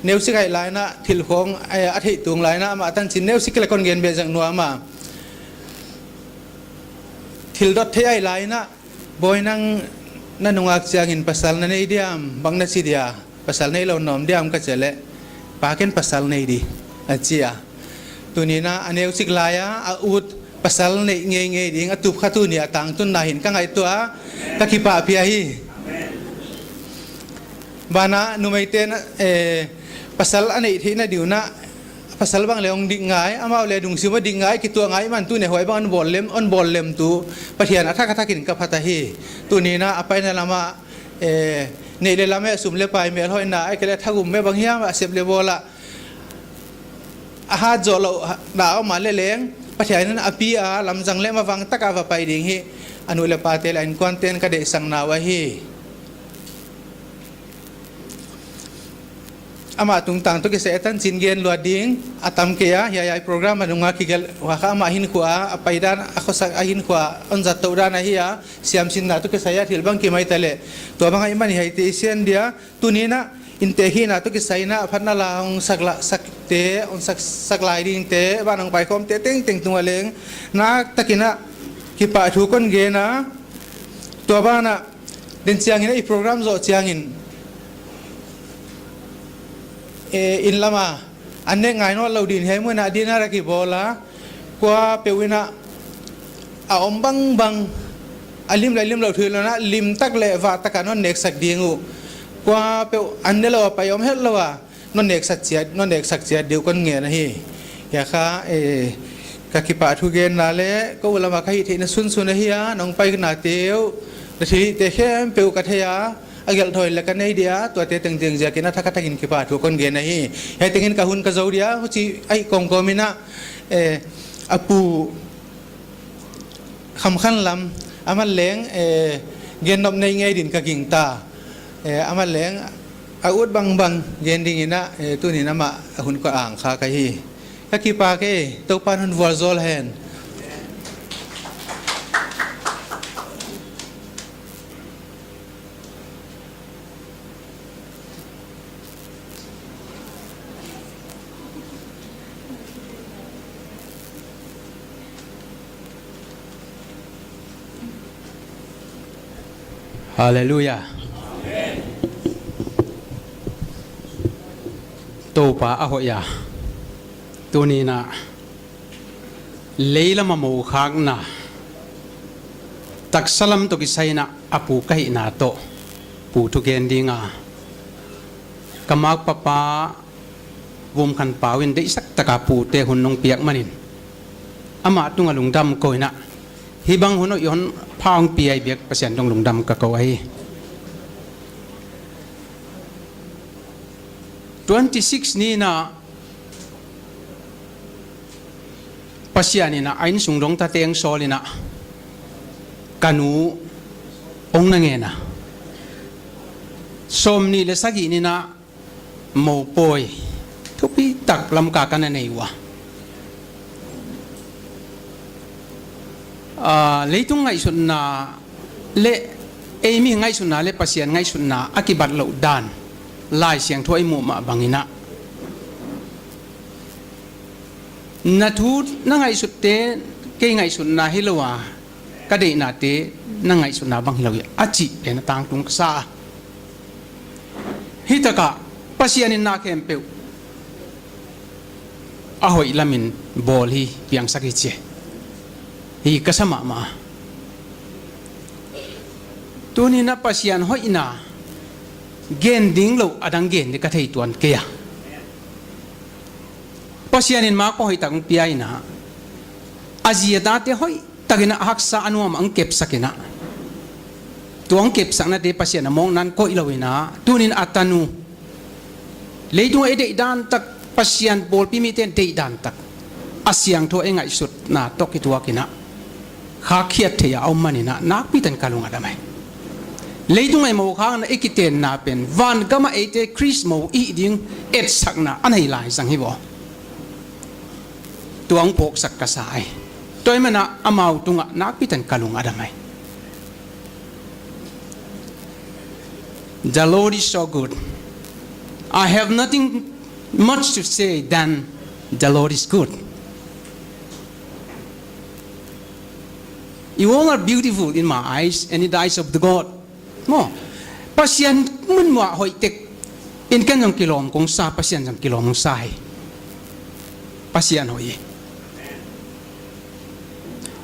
neu sik lai in a, thil khong, eh, a theih tung lai in a, amah tanchin neu sik leh kon gen beh zek nuam a. Thil dot theih lai in a, Bawi, nang na nungak chiangin pasal na nei diam, bang na chi dia, pasal neilou na om diam ka chih leh, Pa, ken pasal nei di, a chi a. Tuni'n a, a neu sik lai a, a ut pasal neih ngeingei ding a tup kha tuni a tangtunna hi'n ka ngaihtuah a, ka kipahpih ahi. Banah numeite'n, eh, pasal a neih theihna di un a, pasal bang leh hong dik ngai, amau leh dungsim a dik ngai, kituak ngai, man tuni a huai bang hon bawl lem, hon bawl lemtu Pathian a thak a thakin ka phat ahi. Tuni'n a, a paina lam a, eh, neih leh lam e, sum leh pai, melhoihna, ahihkeileh thagum e, bang hiam a sep leh bawl a, a hat zoh louh na om a leh leng, Pathian in a pi a, lamzang leh mavang taka va pai ding hi. A nu leh pate leh a innkuante'n ka deihsakna uh ahi. Amah tungtang toh kisai a tanchin gen luat ding a tam kei a, hiai, hiai program a nung a kigelh ua kha amah hinkhua a paidan, a khosak a hinkhua hon zat touh dan ahi a, siamsinna toh kisai a thil bangkim mai ta leh, tua bang ahih manin hiaite i siam dia, tuni'n a, inntekna toh kisai in a, phatna la hong sak la, sakte, hong sak, sak lai dingte, van hong paikhawmte tengteng tung a leng, nak takin a kipahthu kon gen a, tua banah, den chiangin a i program zoh chiangin, eh, inn lam a, an nek ngai nawnlou ding hiai mun a dinner a kibawl a, kuapeuh in a, a om bangbang, a lim leh limlou thu hilou in a, lim tak leh vah tak a non neksak ding uh. Kuapeuh an nelou a pai om hetlou a, non neksak chiat, non neksak chiat deuh kon ngen ahi. Hiai kha, eh, ka kipahthu genna leh, kou lam a ka hihtheihna sunsun ahi a, nong painate uh, na thilhihte khempeuh ka thei a, a gelh thou leh ka nei dia, tuate tengteng ziakin a thak a thakin kipahthu kon gen ahi. Hiai tengin ka hun ka zou dia, huchi ahih kawmkawm in a, eh, a pu Khamkhanlam, aman leng, eh, gen nop nei ngei din ka gingta. Eh, aman leng, a ut bangbang gen dingin a, eh, tuni'n amah a hun ka ang kha ka hi. Ka kipak e, Toupa'n hon vualzawl hen. Hallelujah. Toupa a hoih a. Tuni'n a lei lam a mou khakna, taksa lam toh kisai in a pu ka hihna toh pu thugen ding a, ka mak papa Vumkhanpau in deihsak taka pute hun hon piak manin, amah tung a lungdam kou in a, hibang hun hoih hon pha hon pia bek Pasian tung lungdam ka kou ahi. Twenty six ni in a Pasian in a a innsung dong tate hong sawl in a, ka nu hong na ngen a. Sawmnih leh sagih ni in a mou pawi thupitak Lamka ka na nei ua. Ah, leitung ngaihsutna leh, ei mi ngaihsutna leh Pasian ngaihsutna a kibat louh dan Laisiangthou i muh mah bang in a, na thu na ngaihsutte kei ngaihsutna hilou a, ka deihnate na ngaihsutna bang hilou hi, a chih pen a tangtung ka sa. Hitak a Pasian in na khempeuh a hoih lam in bawl hi, piangsak hi chi hi ka sa mahmah. Tuni'n a Pasian hoihna gen ding louh a dang gen di ka thei tuan kei a. Pasian in makpa hoihtak hon pia in a, a zi a tate hoihtak in a haksa a nuam a hon kepsak in a, tua hon kepsaknate Pasian a mawkna'n koih lou in a, tuni'n a tanu, leitung a i deihdan tak, Pasian bawlpi mite'n deihdan tak, a siangthou a i ngaihsutna toh kituak in a, khak khiat thei a om manin a, nakpi takin ka lung a dam ahi. Leitung a i mou khakna, i kitenna pen van gam a eite Khrist mou i hih ding etsakna a nei lai zang hi vo. Tua hon phawksak ka sa ahi. Tua ahihman a amau tung a nakpi takin ka lung a dam ahi. The Lord is so good. I have nothing much to say than the Lord is good. You all are beautiful in my eyes and in the eyes of the God. Maw, Pasian mun muah hoih tek in ken zong kilawm kong sa, Pasian zong kilawm kong sa hi. Pasian hoih.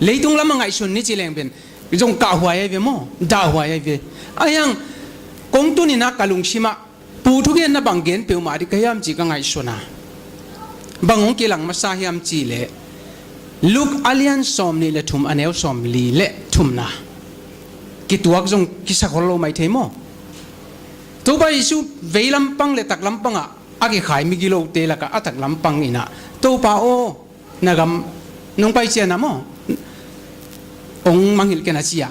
Leitung lam a ngaihsun ni chi leng pen zong kahhuai ahi ve maw, dahhuai ahi ve. Ahi hang, kong tuni'n a ka lungsim a pu thugenna bang gen peuhmah di ka hiam chih ka ngaihsun a, bang hong kilang masa hiam chih leh, Luke a lian sawmnih leh thum, a neu sawmli leh thumna kituak zong kisa khollou maithei maw. Toupa Jesu veilam pang leh taklam pang a a kikhai migiloute lak a a taklam pang in a, Toupa aw, na gam nong pai chiang a maw, hong mangngilh ken a chi a.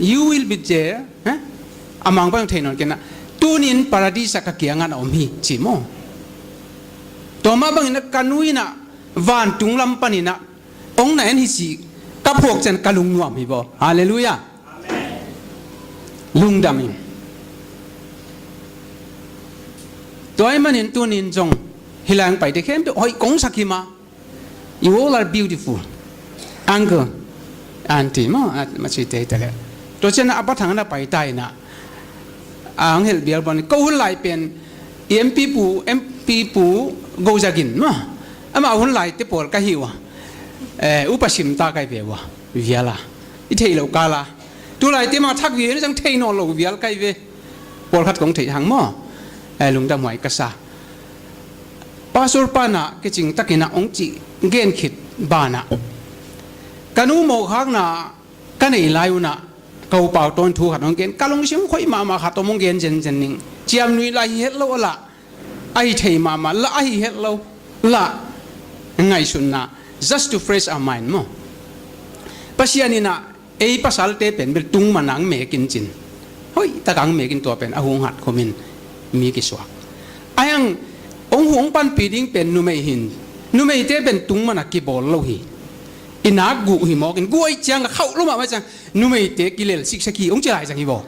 You will be there, eh? A mangpa hong thei nawn ken a. Tuni'n Paradis a ka kiang a na om hi, chi maw. Tua mah bang in a ka nu in a vantung lam pan in a hong na en hi chih ka phawk chiang ka lungnuam hi vo. Hallelujah. Lungdam ing. Tua ahihmanin tuni'n zong hilai hong paite khempeuh hoih kong sak hi ma. You all are beautiful. Uncle, auntie maw, a, ma chi te ta leh. Tua chiang a a pa thang na pai ta in a, a hong hilh bial ban. Kou hun lai pen M P pu, M P pu Gozagin maw, amah hun laite pawl ka hi ua. Eh, upa sim ta ka hi ve ua. Vial a i theihlouh kal a. Tulaite mah thak vial in zong thei nawnlou vial ka hi ve. Pawlkhat kong theih hang maw, eh, lungdamhuai ka sa. Pastor pa'n a kiching takin a hong chih gen khit ban ah, ka nu mou khakna ka neih lai un a, ka upa taw'n thu khat hong gen, ka lungsim khoih mahmah khat om hong gen zenzen ning. Chiamnuih lah hi hetlou lah, a hi thei mahmah lah, a hi hetlou lah, ngaihsutna, just to fresh our mind maw. Pasian in a ei pasalte pen bel tungman a hong mek in chin. Hoihtak a hong mek in, tua pen a hong hat khum in mi kisuak. Ahi hang, hong hu hong panpih ding pen numei hi'n. Numeite pen tungman a kibawl lou hi. I nak guh hi mawk in, guh ahih chiang a khauh lou mahmah chiang, numeite kilel siksak hi hong chi lai zang hi vo.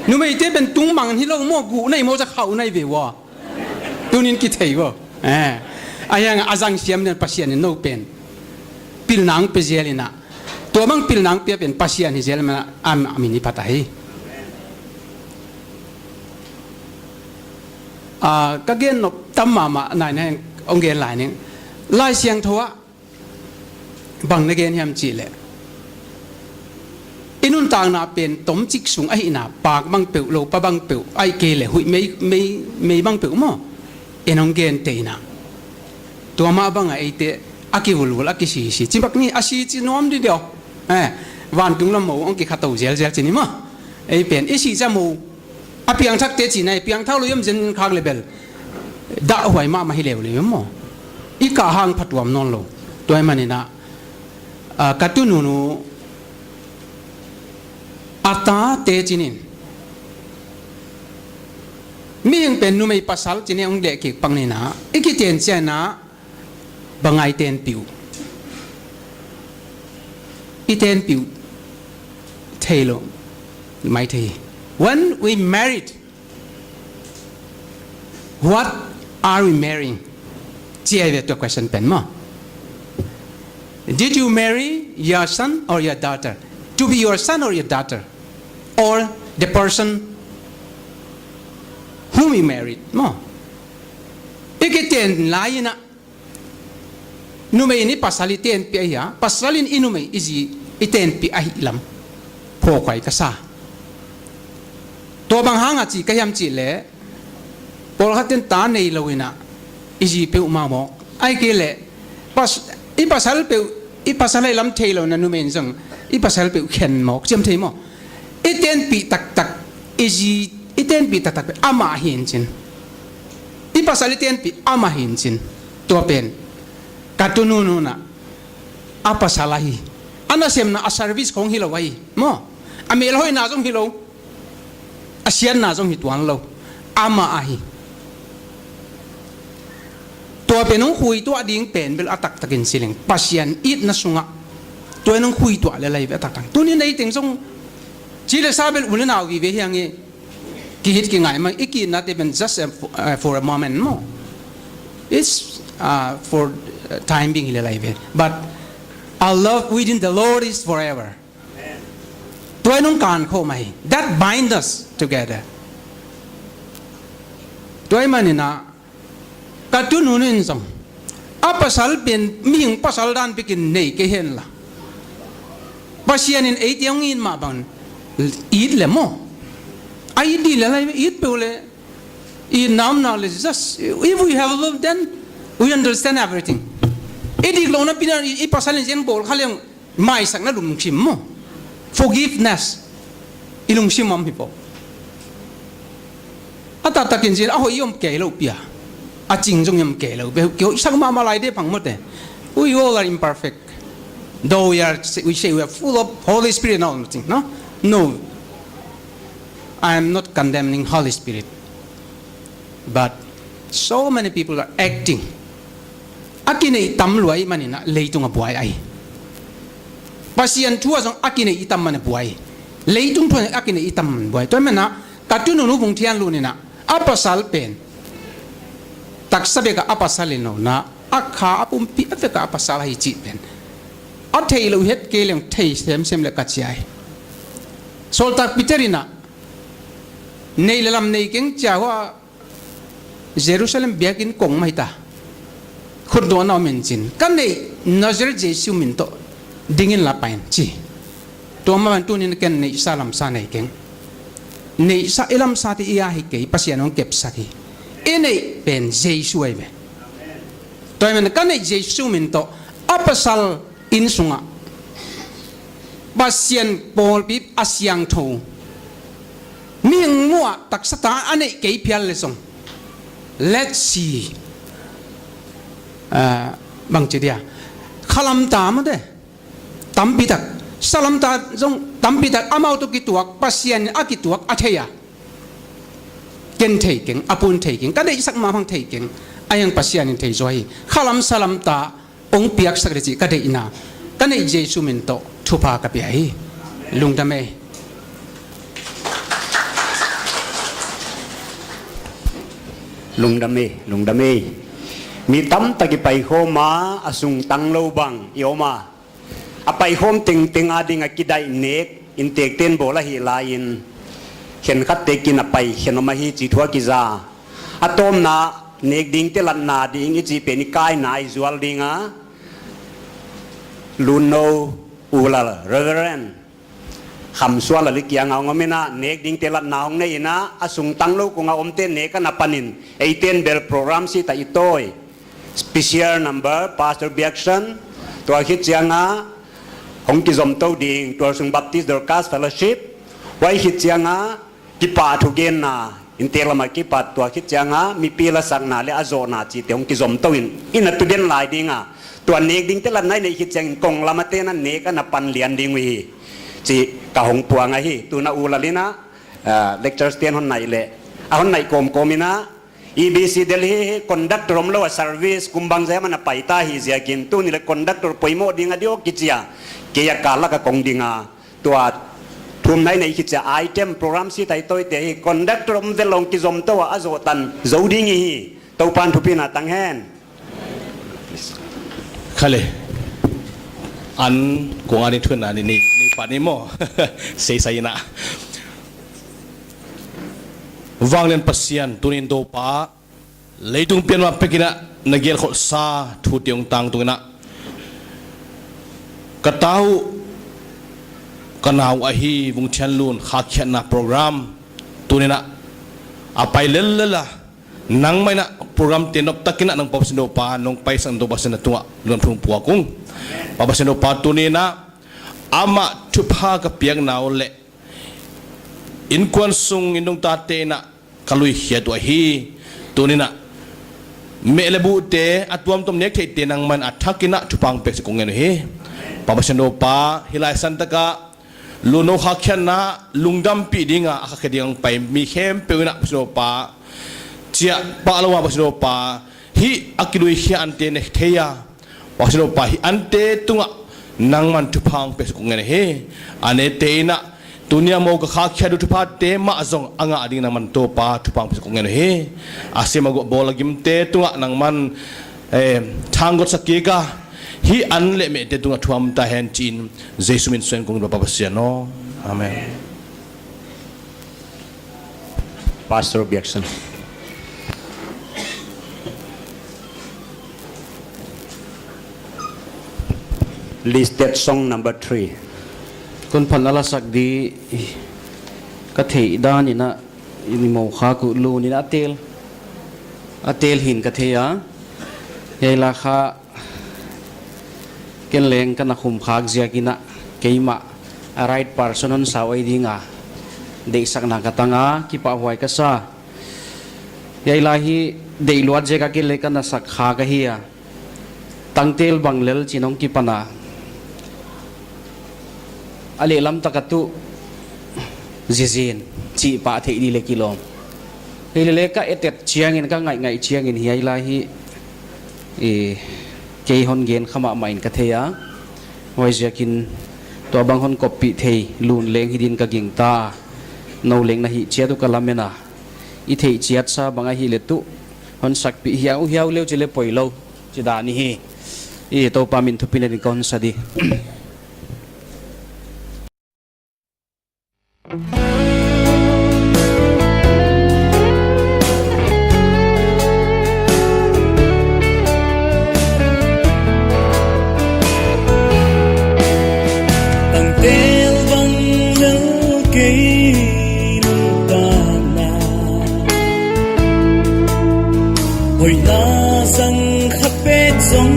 Numeite pen tungman hilou maw, guh nei maw, cha khauh nei ve ua. Tuni'n kithei vo. Eh. Ahi hang a zang siam den Pasian in nou pen pilna hong pe zel in a, Tua bang pilna hong pia pen Pasian hi zel manin a min i phat ahi. Ah, ka gen nop tam mahmah nai nai hong gen lai ning. Laisiangthou ah bang na gen hiam chih leh, i nuntakna pen tomchik sung ahihna, pa bang peuh, lou pa bang peuh, ahihkeileh huih mei, mei, mei bang peuh maw, en hong gen teina. Tua mah bang a eite a kivulvul, a kisisi, chi bang ni a si chi nuam di deuh. Eh, vantung lam mou hong kikhatou zelzel chi ni maw. Ei pen i si chia mou a piangthakte chihna, piangthak lou hiam zen khak leh bel dahhuai mahmah hi leuleu maw. I kah hang phatuam nawn lou. Tua ahih manin a, ah, ka tununu a tate chih in, mihing pen numei pasal chih in hong leh kik pang in a, i kiten chiang a, bang a i tenpih uh? I tenpih uh theilou maithei. When we married, what are we marrying? Chi ahi ve tua question pen maw. Did you marry your son or your daughter? To be your son or your daughter? Or the person whom you married? Maw. I kiten lai in a, numei in i pasal i tenpih ahia, pasal in i numei, i zi i tenpih ahi lam phawk huai ka sa. Tua bang hang a chi ka hiam chih leh, pawlkhat in ta neilou in a, i zi peuhmah mawk. Ahihkeileh, pas-, i pasal peuh, i pasal ahi lam theilou in a numei in zong i pasal peuh khen mawk, chiam thei maw. I tenpih taktak, i zi i tenpih taktak pen amah ahi in chin. I pasal i tenpih amah ahi in chin. Tua pen ka tununu in a, a pasal ahi. A nasemna, a service khong hilou ahi maw. A melhoihna zong hilou, a siatna zong hi tuanlou, amah ahi. Tua pen hong khuituah ding pen bel a taktak in chi leng, Pasian itna sung ah tua in hong khuituah lel ahi ve a taktak. Tuni in ei teng zong chi leh sa bel u leh nau vive hi hang e. Kihit kingai mah, i kiitnate pen just a, uh, for a moment maw. It's, uh, for, uh, time being hi lel ahi ve. But our love within the Lord is forever. Tua in hong kan khawm ahi. That binds us together. Tua ahih manin a, ka tununu in zong a pasal pen mihing pasal dan bek in nei kei hen la, Pasian in eite hong it mah bang in it leh maw. A it di leh lai, it peuh leh, i nam na leh, just, if we have love, then we understand everything. I diklou na pi in a, i, i pasal in zen bawl kha leng, maisakna lungsim maw. Forgiveness. I lungsim om hi pah. A taktak in zen a hoih om kei lou pi a, a ching zong om kei lou pi. Kei hoih sak mahmah lai di phang maw te. We all are imperfect. Though we are, we say we are full of Holy Spirit and all thing, no? No. I am not condemning Holy Spirit. But so many people are acting. A kinei tam lua ahih manin a leitung a buai ahi. Pasian thu ah zong a kinei i tam manin a buai. Leitung thu ah a kinei i tam manin a buai. Tua ahih manin a ka tununu Vungthianlun in a, a pasal pen taksa bek a a pasal hilou in a, a kha a pumpi a vek a a pasal ahi chih pen a theilou het kei leng thei semsem leh ka chi ahi. Sawltak Peter in a, nei leh lam nei keng chia hua, Jerusalem biakinn kong mai ta, khutdawhna om in chin, ka neih Nazareth Jesu min tawh ding in la pai in chi. Tua mah bang tuni in ken neihsa lamsa nei keng. Neihsa, i lamsa te i a hi kei, Pasian hong kepsak hi. I neih pen Jesu ahi ve. Tua ahih manin ka neih Jesu min tawh, a pasal inn sung ah Pasian pawlpi a siangthou, mihing muh a taksa ta a neih kei phial leh zong, let's see, ah, bangchi dia, khalam ta mah te, tampi tak, salam ta zong tampi tak, amau toh kituak, Pasian a kituak a thei a. Ken thei keng, a pun thei keng, ka deihsak mah bang thei keng, a hiang Pasian in thei zaw hi. Khalam salam ta hong piaksak di chih ka deihna, ka neih Jesu min tawh thupha ka pia hi. Lungdam e. Lungdam e, lungdam e. Mi tamtak i paikhawm a, a sung tanglou bang i om a. A paikhawm tengteng a ding a kidaih nek intekten bawl ahih laiin, khenkhatte kin a pai khen om ahi chih thu a kiza. A tawpna, nek dingte latna ding i chih pen i kaina i zual ding a, Lunno U Lal, Reverend Khamsual Lal i kiang a hong om in a, nek dingte latna hong nei in a, a sung tanglou kong a omte nek ana panin, eiten bel program sita i tawi. Special number, Pastor Biakson, tua khit chiang a hong kizom tou ding, Tualsung Baptist Dorcas Fellowship, huai khit chiang a kipahthu genna, intek lam a kipat, tua khit chiang a mipi lasakna leh a zohna chihte hong kizom tou in, in a tu den lai ding a, tua nek dingte latna i neih khit chiangin kong lam a te'n a nek ana pan lian ding uhi chih ka hong puang ahi. Tuin a U Lal in a, ah, lectures te'n hon naih leh, a hon naih kawmkawm in a, E B C Delhi hi conductor omlou a service kum bangzah hiam ana pai ta hi ziakin, tuni leh conductor poimoh ding a diak kichi a, kei a kal lak a kong ding a, tua thumna i neih khit chiang a item program sita i tawite hi conductor om vel lou in kizom tou a, a zoh tan zou ding i hi. Toupa'n thupina tang hen. Kha le. An kong a ding thuneihna ni, ni, ni pa ni maw. Seisai in a. Vanglian Pasian, tuni'n Toupa, leitung pian mah pek in a na gelkholhsa thute hong tangtung in a, ka ta uh, ka na uh ahi Vungthianlun khakhiatna program, tuni'n a a pai lellel a, nangmah in a programte noptak in a nang Pa Pasian Toupa, nong paisak Toupa Pasian na tungah lungdam thu puak ung. Pa Pasian Toupa, tuni'n a amah thupha ka piakna uh leh innkuan sung inntung tate in a ka luikhiat uh ahi. Tuni'n a meh leh buhte, a tuamtuam nek theihte nangmah'n a thak in a thupha hong pek sek kong ngen uhi. Pa Pasian Toupa, hilai san tak a Lunno khakhiatna lungdampih ding a a khakhia ding a hong pai mi khempeuh in a Pasian Toupa, chiah pah lou a Pasian Toupa, hih a kiluikhia ante ne thei a, Pasian Toupa, hih ante tungah nangmah'n thupha hong pek sek kong ngen hi. A nete in a, tuni a mou ka khakhiat uh thuphate mah zong a ngah ding nangmah'n Toupa thupha hong pek sek kong ngen hi. A sem a guah bawl a gimte tungah nangmah'n, eh, thanggot sak kik a, hih an leh mehte tungah thu hong ta hen chi'n, Jesu min suang kong Pa Pasian aw. Amen. Pastor Biakson. Listed song number three. Kon phan a lasak di ka theih dan in a, i mou khak uh lun in a tel, a tel hi'n ka thei a. Hiai la kha ken leng ka na khum khak ziak in a, keimah a right person hon sau ei ding a, deihsakna ka tang a, kipahhuai ka sa. Hiai la hi deih luat ziak a ken leng ka na sak khak ahi a. Tangtel bang lel chi'n hong kipan a, a lehlam tak a tuh zizin chih pah theih di leh kilawm. Hilele ka et et chiangin, ka ngaihngaih chiangin hiai la hi, eh, kei hon gen kha mahmah in ka thei a. Huaiziakin tua bang hon koppih thei lun leng hi din ka gingta a. Nou leng na hih chiat uh ka lamen a. I theih chiat sa bang ahih leh tuh hon sakpih hiau hiau leu chi leh poi lou chi dan i hi. I Toupa min thupina din ka hon sa di. Tangtel bang lel kei nungta na, hoihna zang khat pet zong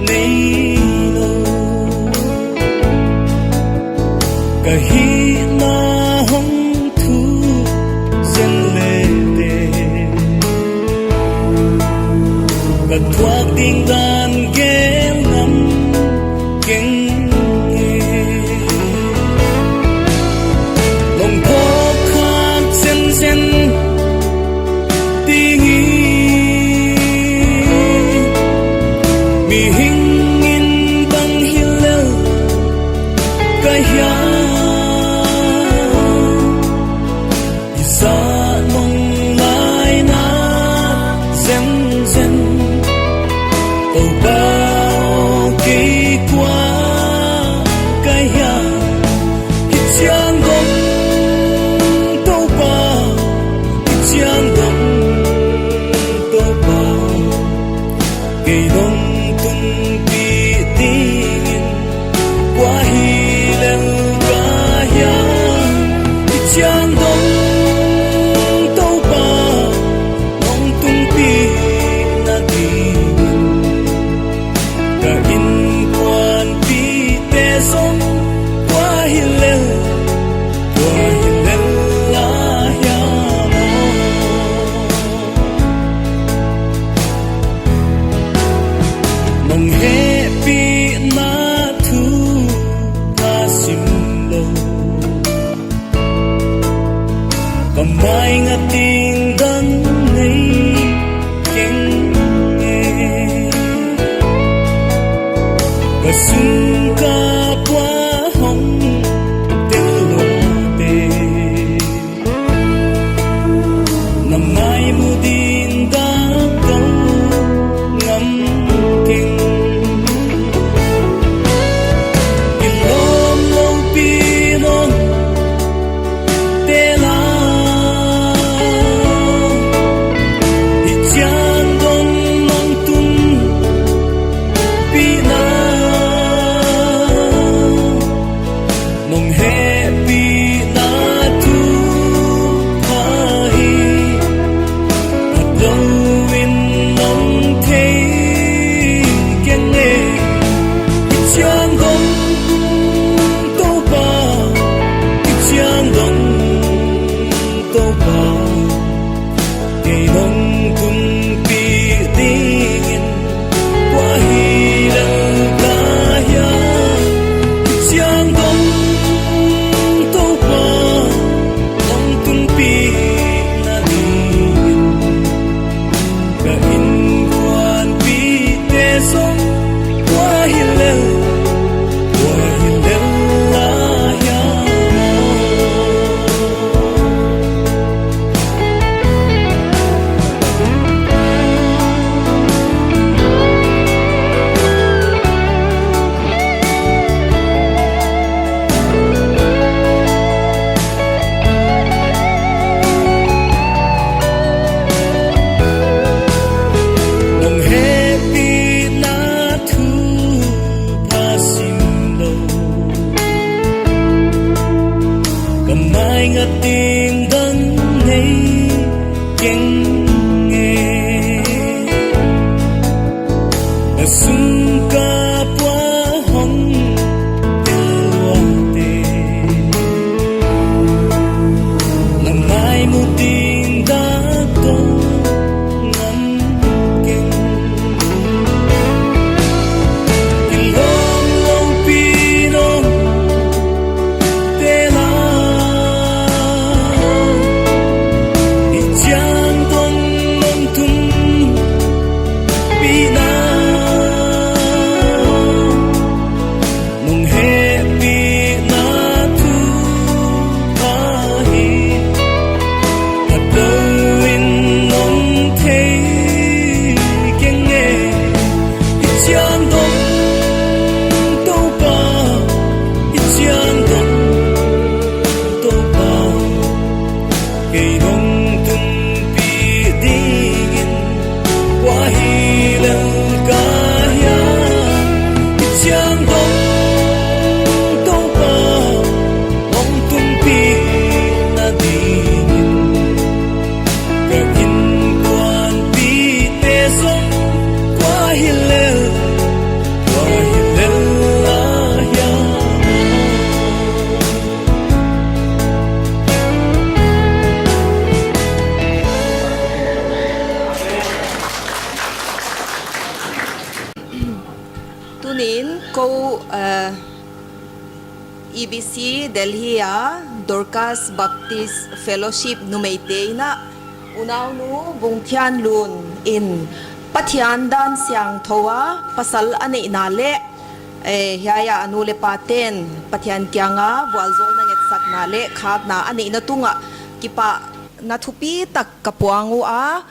nei lou. Ka hihna hong thuk zen leh teh, ka thuak ding dan gel ngam keng e. Lungphawk khak zenzen ding hi. Mihing in bang hilel ka hia, i zat mong lai na zenzen. Kou Sungka pua hong tel lua te, na mai mu ding dak tou ngam keng. I lawm lou pi nong te la, i chiang dong nong tun pi na, nong hehpihna thu pha hi, hatlou in nong thei keng e. I chiang dong Toupa, i chiang dong Toupa, kei nong tunpih dingin kua hi lel ka hia. I chiang dong Toupa, nong tunpihna dingin ka innkuanpihte zong kua hi lel, kua hi lel lai a. Nong hehpihna thu pha sim lou, ka mai ngat ding dang nei keng e. Na sungka pua hong tel lua te, na mai mu ding dak tou ngam keng. I lawm lou pi nong te la, i chiang dong nong tunpihna, nong hehpihna thu pha hi, hatlou in nong thei keng e. I chiang dong Toupa, i chiang dong Toupa, kei nong tunpih dingin kua hi lel ka hia. I chiang dong Toupa, nong tunpihna dingin ka innkuanpihte zong kua hi lel, kua hi lel lai a. Tunin kou, eh, E B C Delhi a Dorcas Baptist Fellowship numeite in a, Unaunu Vungthianlun in Pathian dan siangthou a pasal a neihna leh, eh, hiai a a nu leh pate'n Pathian kianga vualzawlna ngetsakna leh khakna a neihna tungah kipahna thupitak ka puang ua,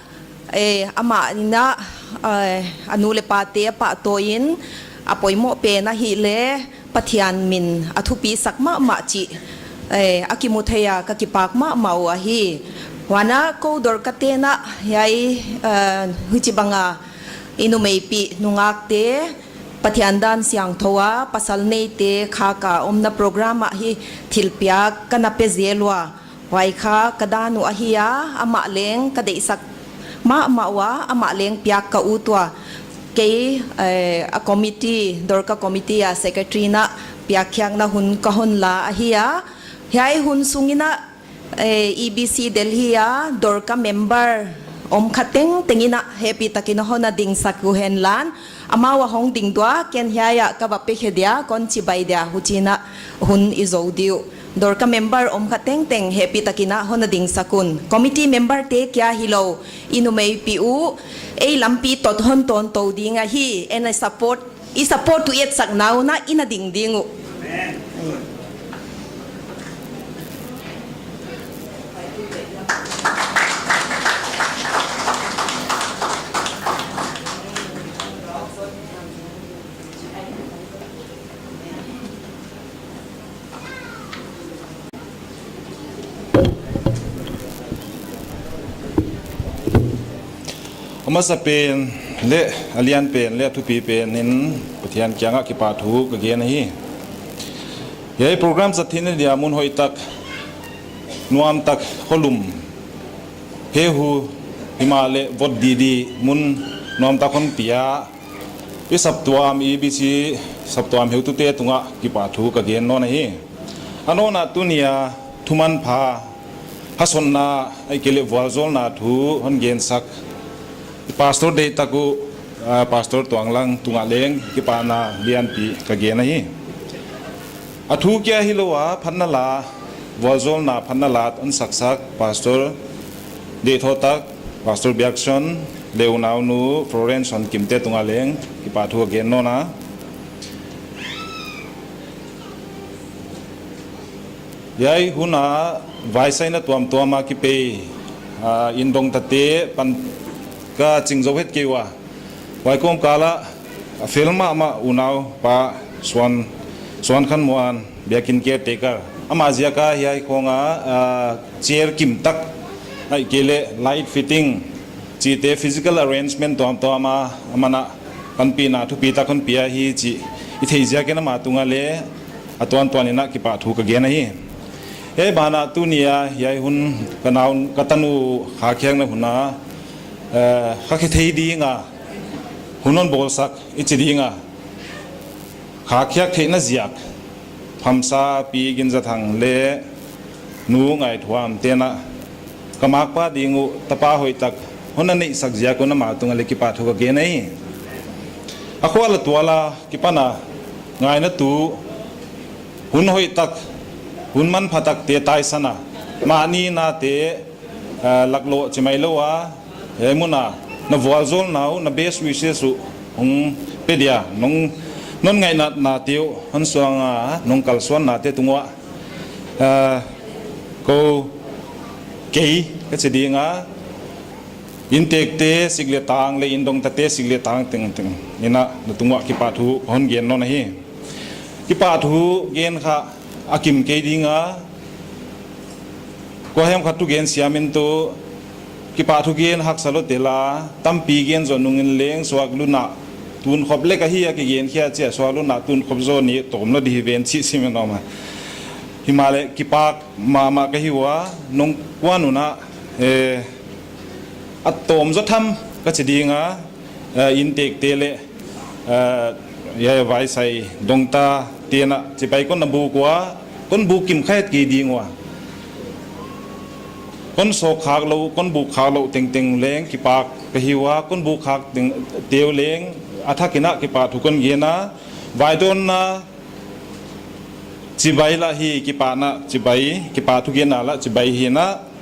eh, amah in a, eh, a nu leh pate a pahtawi in a poimoh pen ahihleh Pathian min a thupisak mahmah chih, eh, a kimu thei a ka kipak mahmah uh ahi. Huan a kou Dorcas te'n a hiai, eh, huchibang a i numeipih nungakte Pathian dan siangthou a pasal neite khak a omna program ah hi thilpiak ka na pe zel ua. Huai kha ka dan uh ahi a, amah leng ka deihsak mahmah ua, amah leng piak ka ut ua. Kei, eh, a committee, Dorcas committee a secretary in a piakkhiakna hun ka hon la ahi a. Hiai hun sung in a, eh, E B C Delhi a Dorcas member om kha tengteng in a hehpihtak in a hon na dingsak uhen lan. Amau a hong ding tua, ken hiai a ka va pe khe dia, kon chibai dia, huchi'n a hun i zou di uh. Dorcas member om kha tengteng hehpihtak in a hon na dingsak un. Committee member te kia hilou, i numeipih uh, ei lampi tot hon tawntou ding ahi, ei na support i support uh i etsakna un i na ding ding uh. A masapen leh a lianpen leh a thupipen in Pathian kiangah kipahthu ka gen ahi. Hiai program zat theihna dia mun hoihtak, nuamtak, kholum, hehu, himahleh vot didi mun nuamtak hon pia i saptuam, i B C saptuam heutute tungah kipahthu ka gen nawn ahi. A nawn ah tuni a thumanpha, haksatna, ahihkeileh vualzawlna thu hon gensak i pastor deihtak uh, ah, Pastor Tuanglang tungah leng kipahna lianpi ka gen ahi. A thu kia hilou a phatna la, vualzawlna phatna la hon saksak Pastor deihtak, Pastor Biakson leh unaunu Florence Hankimte tungah leng kipahthu ka gen nawn a. Hiai hun a vaisaina tuamtuam a kipei, ah, inndongtate pan ka ching zou het kei ua. Huai kawmkal ah a fel mahmah unaupa Suan, Suan Khan Muan, biakin caretaker, amah ziak a hiai khong a, ah, chair kimtak, ahihkeileh light fitting chihte, physical arrangement tuamtuam a aman a panpihna thupitak hon pia hi chih i theih ziakin amah tungah leng a tuantuan in kipahthu ka gen ahi. Hiai banah tuni a hiai hun ka nau, ka tanu khakhiakna hun a, eh, kha khe thei ding a hun hon bawlsak i chi ding a, khakhiak theihna ziak Phamsa Pi Ginzathang leh Nu Ngaithuam te'n ka makpa ding uh tapa hoihtak hon na neihsak ziak un amah tungah leng kipahthu ka gen ahi. A khua la tual a kipan a ngaihna tu hun hoihtak, hun manphatakte taisan a, mahni nate, ah, laklawh chi mai lou a, hiai mun a na vualzawlna uh, na best wishes uh hong pe dia, nong, non ngaihnatnate uh hon suang a, nong kalsuannate tung uah, ah, kou, kei ka chi ding a, inntekte sik leh tang leh inndongtate sik leh tang tengteng in na tung uah kipahthu hon gen nawn ahi. Kipahthu gen kha a kim kei ding a, kuahiam khat thugen siam in tu kipahthu gen haksa lou tel a, tampi gen zoh nung in leng suak lutna tun khop lek ahi a, kigen khia chia suak lutna tun khop zoh ni tawm lou di hi ven chih sim in om a. Himahleh kipak mahmah ka hi ua, nong kuan un a, eh, a tawm zaw tham ka chi ding a, eh, inntekte leh, eh, hiai vaisai dongta te'n chibai kon na buk ua, kon buk kim kha het kei ding ua. Kon sawk khak lou, kon buk khak lou tengteng leng kipak ka hi ua, kon buk khak tengte uh leng a thak in kipahthu kon gen a, vaidawnna chibai lah hi, kipahna chibai, kipahthu genna lah chibai hi in,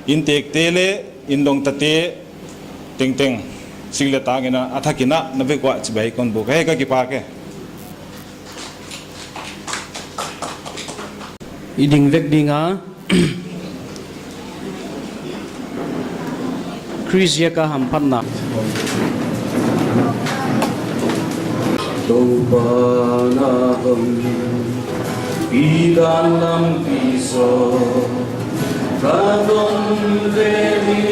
inntekte leh inndongtate tengteng sik leh tang in a thak in na vek uah chibai kon buk. Hei ka kipak e. I ding vek ding a. Khrist ziak a hamphatna. Toupa na hon pi dan lampi zaw ka don ve ni,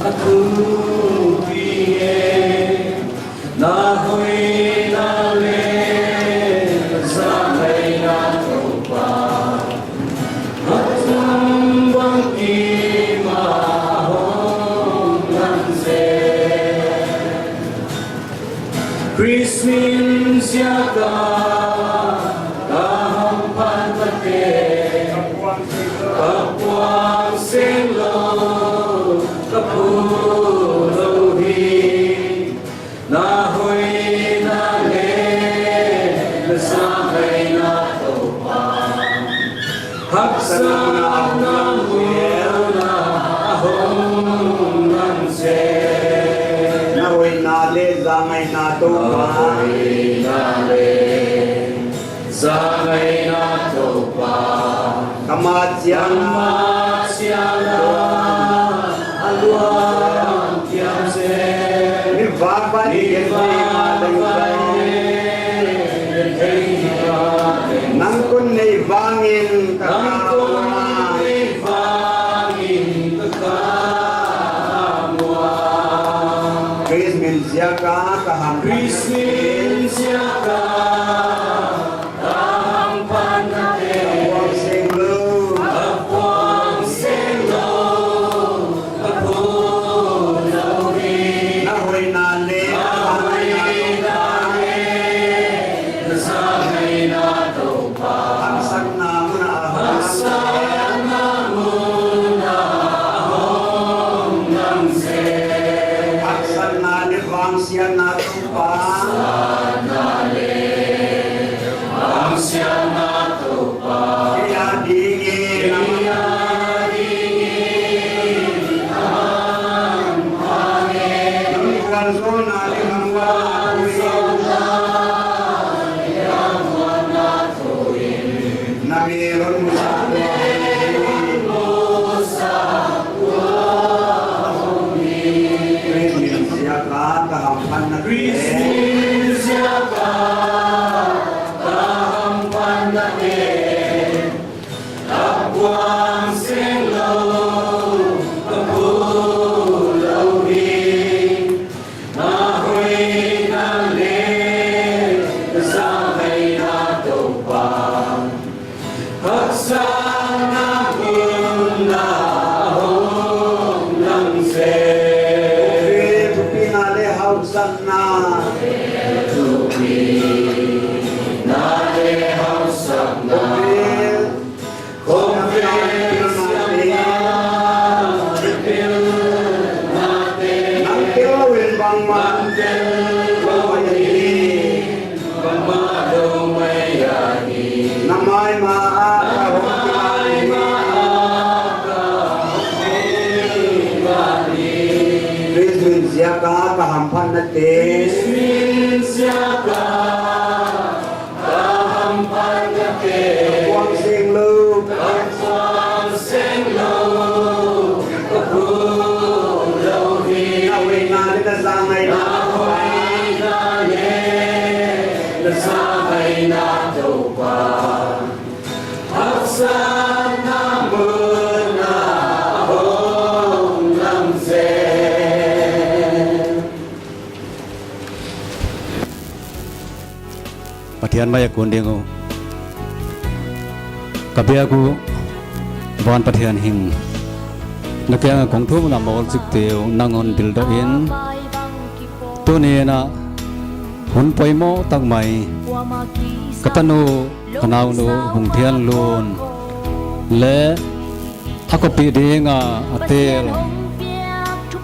a thupi e. Na hoihna leh zangaihna Toupa, a tang bang kim a hong nang zel. Khrist min ziak a ka hamphat mate, ka puang seng lou, ka phu lou hi. Na hoihna leh na zangaihna Toupa, haksatna mun a hong nang zel. Na hoihna leh zangaihna Toupa, na hoihna Siang. Mi vangvang in gen ding a ding pai. Nang kon nei vangin ka kam ua. Khrist min ziaka ka hamphat. Khrist min ziaka ka hamphat nate. Ka puang seng lou. Ka puang seng lou. Ka phut lou hi. Na hoihna leh. Na hoihna leh. Na zahnaihna Toupa. Haksatna mun ah. Haksatna mun ah hong nang zen. Haksatna leh vangsiatna Toupa. Haksatna leh vangsiatna Toupa. Kei a dingin. Kei a dingin. Nang vualzawlna leh nang vualzawlna. Na mel hon musak ua. Khrist min ziaka ka hamphat nate. Khrist min ziaka ka hamphat nate. Ka puang seng lou, ka phut lou hi. Na hoihna leh na zahnaihna Toupa. Haksatna mun ah hong nang zen. Thupina leh hausakna. Thupina leh hausakna. Nang tel lou in bangmah. Na mai ma ah ka hong kilak hi. Khrist min ziaka ka hamphat nate. Ka hamphat nate. Ka puang seng lou. Ka puang seng lou. Ka phut lou hi. Na hoihna leh na zahnaihna. Na hoihna leh na zahnaihna Toupa. Haksatna mun ah hong nang zen. Pathian mai a kon ding uh. Ka biak uh, van Pathian hing. Na kiang a kong thum na mawl chik teu nang hon dil doh in. Tuni in a hun poimoh tak mai. Ka tanu, ka naunu, Bungthianlun. Leh a khopi ding a a tel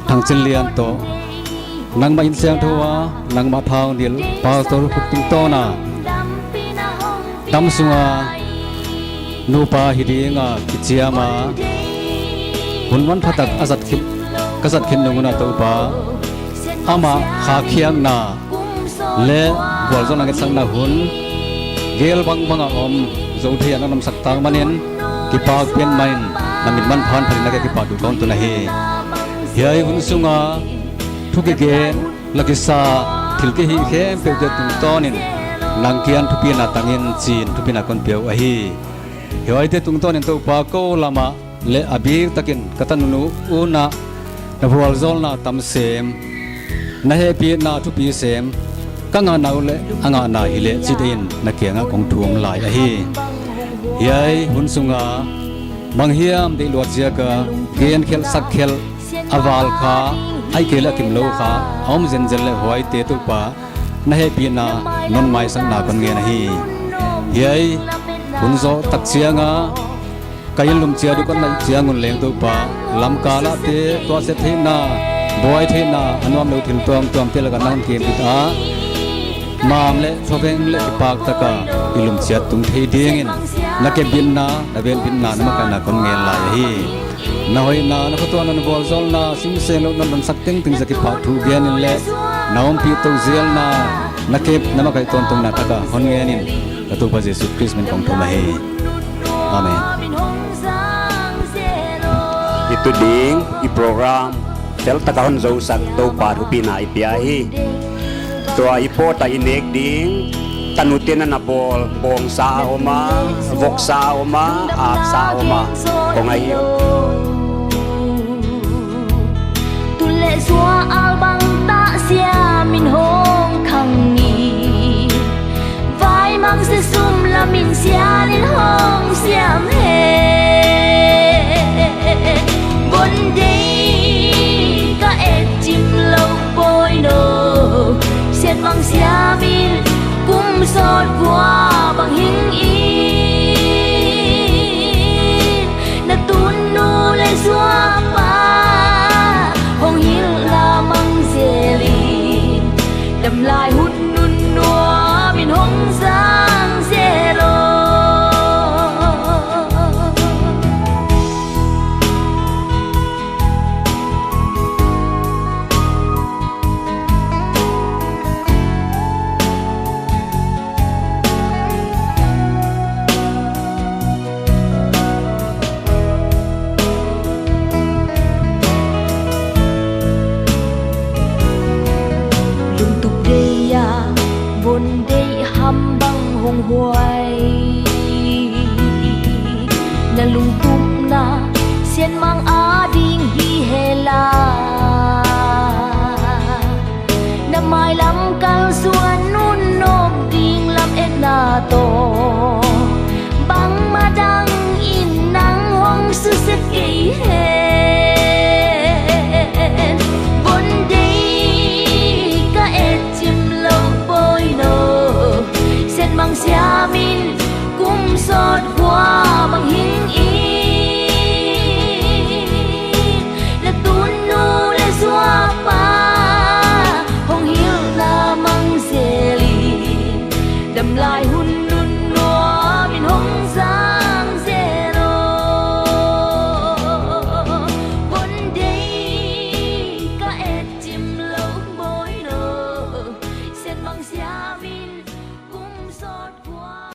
Thangchinlian toh. Nangmah in siangthou a, nangmah thau nilh, Pastor khut tungtawn a. Dam sung a, nupa hi ding a kichiam a. Hun manpha tak a zat khin, ka zat khin nung un a Toupa. Amah khakhiakna, leh vualzawlna ngetsakna hun gel bangbang a om zou thei a na omsak tak manin kipak pen mai in na min manpha in phalin na ka kipak uh kon tun ahi. Hiai hun sung a thu kigen, la kisa, thil kihih khempeuhte tungtawn in nang kiang thupina tang in chi'n thupina kon pia uh ahi. Hiaite tungtawn in Toupa kou lam ah leh a biktak in ka tanu un a na vualzawlna tam sem, na hehpihna thupi sem, ka ngahna uh leh a ngahna hileh chi ding in na kiang ah kong thum lai ahi. Hiai hun sung a banghiam deihluat ziak a gen khelh sak khelh a val kha, ahihkeileh a kimlou kha a om zenzen leh huaite Toupa na hehpihna non maisakna kon ngen ahi. Hiai hun zoh tak chiang a ka inn lum chiat uh kon naih chiang un leng Toupa, lamkal ah te tuahsiat theihna, buai theihna, a nuamlou thil tuamtuam te lak ah na hon kempih a, mam leh thuveng leh kipak tak a i lum chiat tung thei ding in na kepbitna, na venbitna, na makaihna kon ngen lai ahi. Na hoihna, na khotuahna, na vualzawlna simseng lou non donsak tengteng ziak a kipahthu gen in leh na ompih tou zelna, na kep, na makaih tawntungna tak a hon ngen in ka Toupa Jesu Khrist min kong thum ahi. Amen. Tu ding i program fel taka hon zousak Toupa thupina i pia hi. Tua i pawt a i nek ding, tanute na na bawl, bawngsa a om a, voksa a om a, aksa a om a, kong ahi. Tun leh sual bang tak siam in hong khang ni. Vai mang se sum lam in sial in hong siam he. Bon dei ka et chim lou poi no. Siat mang siam in kum sawt kua bang hing in. Na tun nu leh sual pa hong hilh la mang zel in. Damlai hun nun nuam in hong zang zel o. Lungtup dei a, bon dei ham bang hong huai. Na lungtupna sian mang a ding hi hela. Na mailam kalsuan nun nop ding lam etna toh. Bangmah dang in nang hong susia kei he.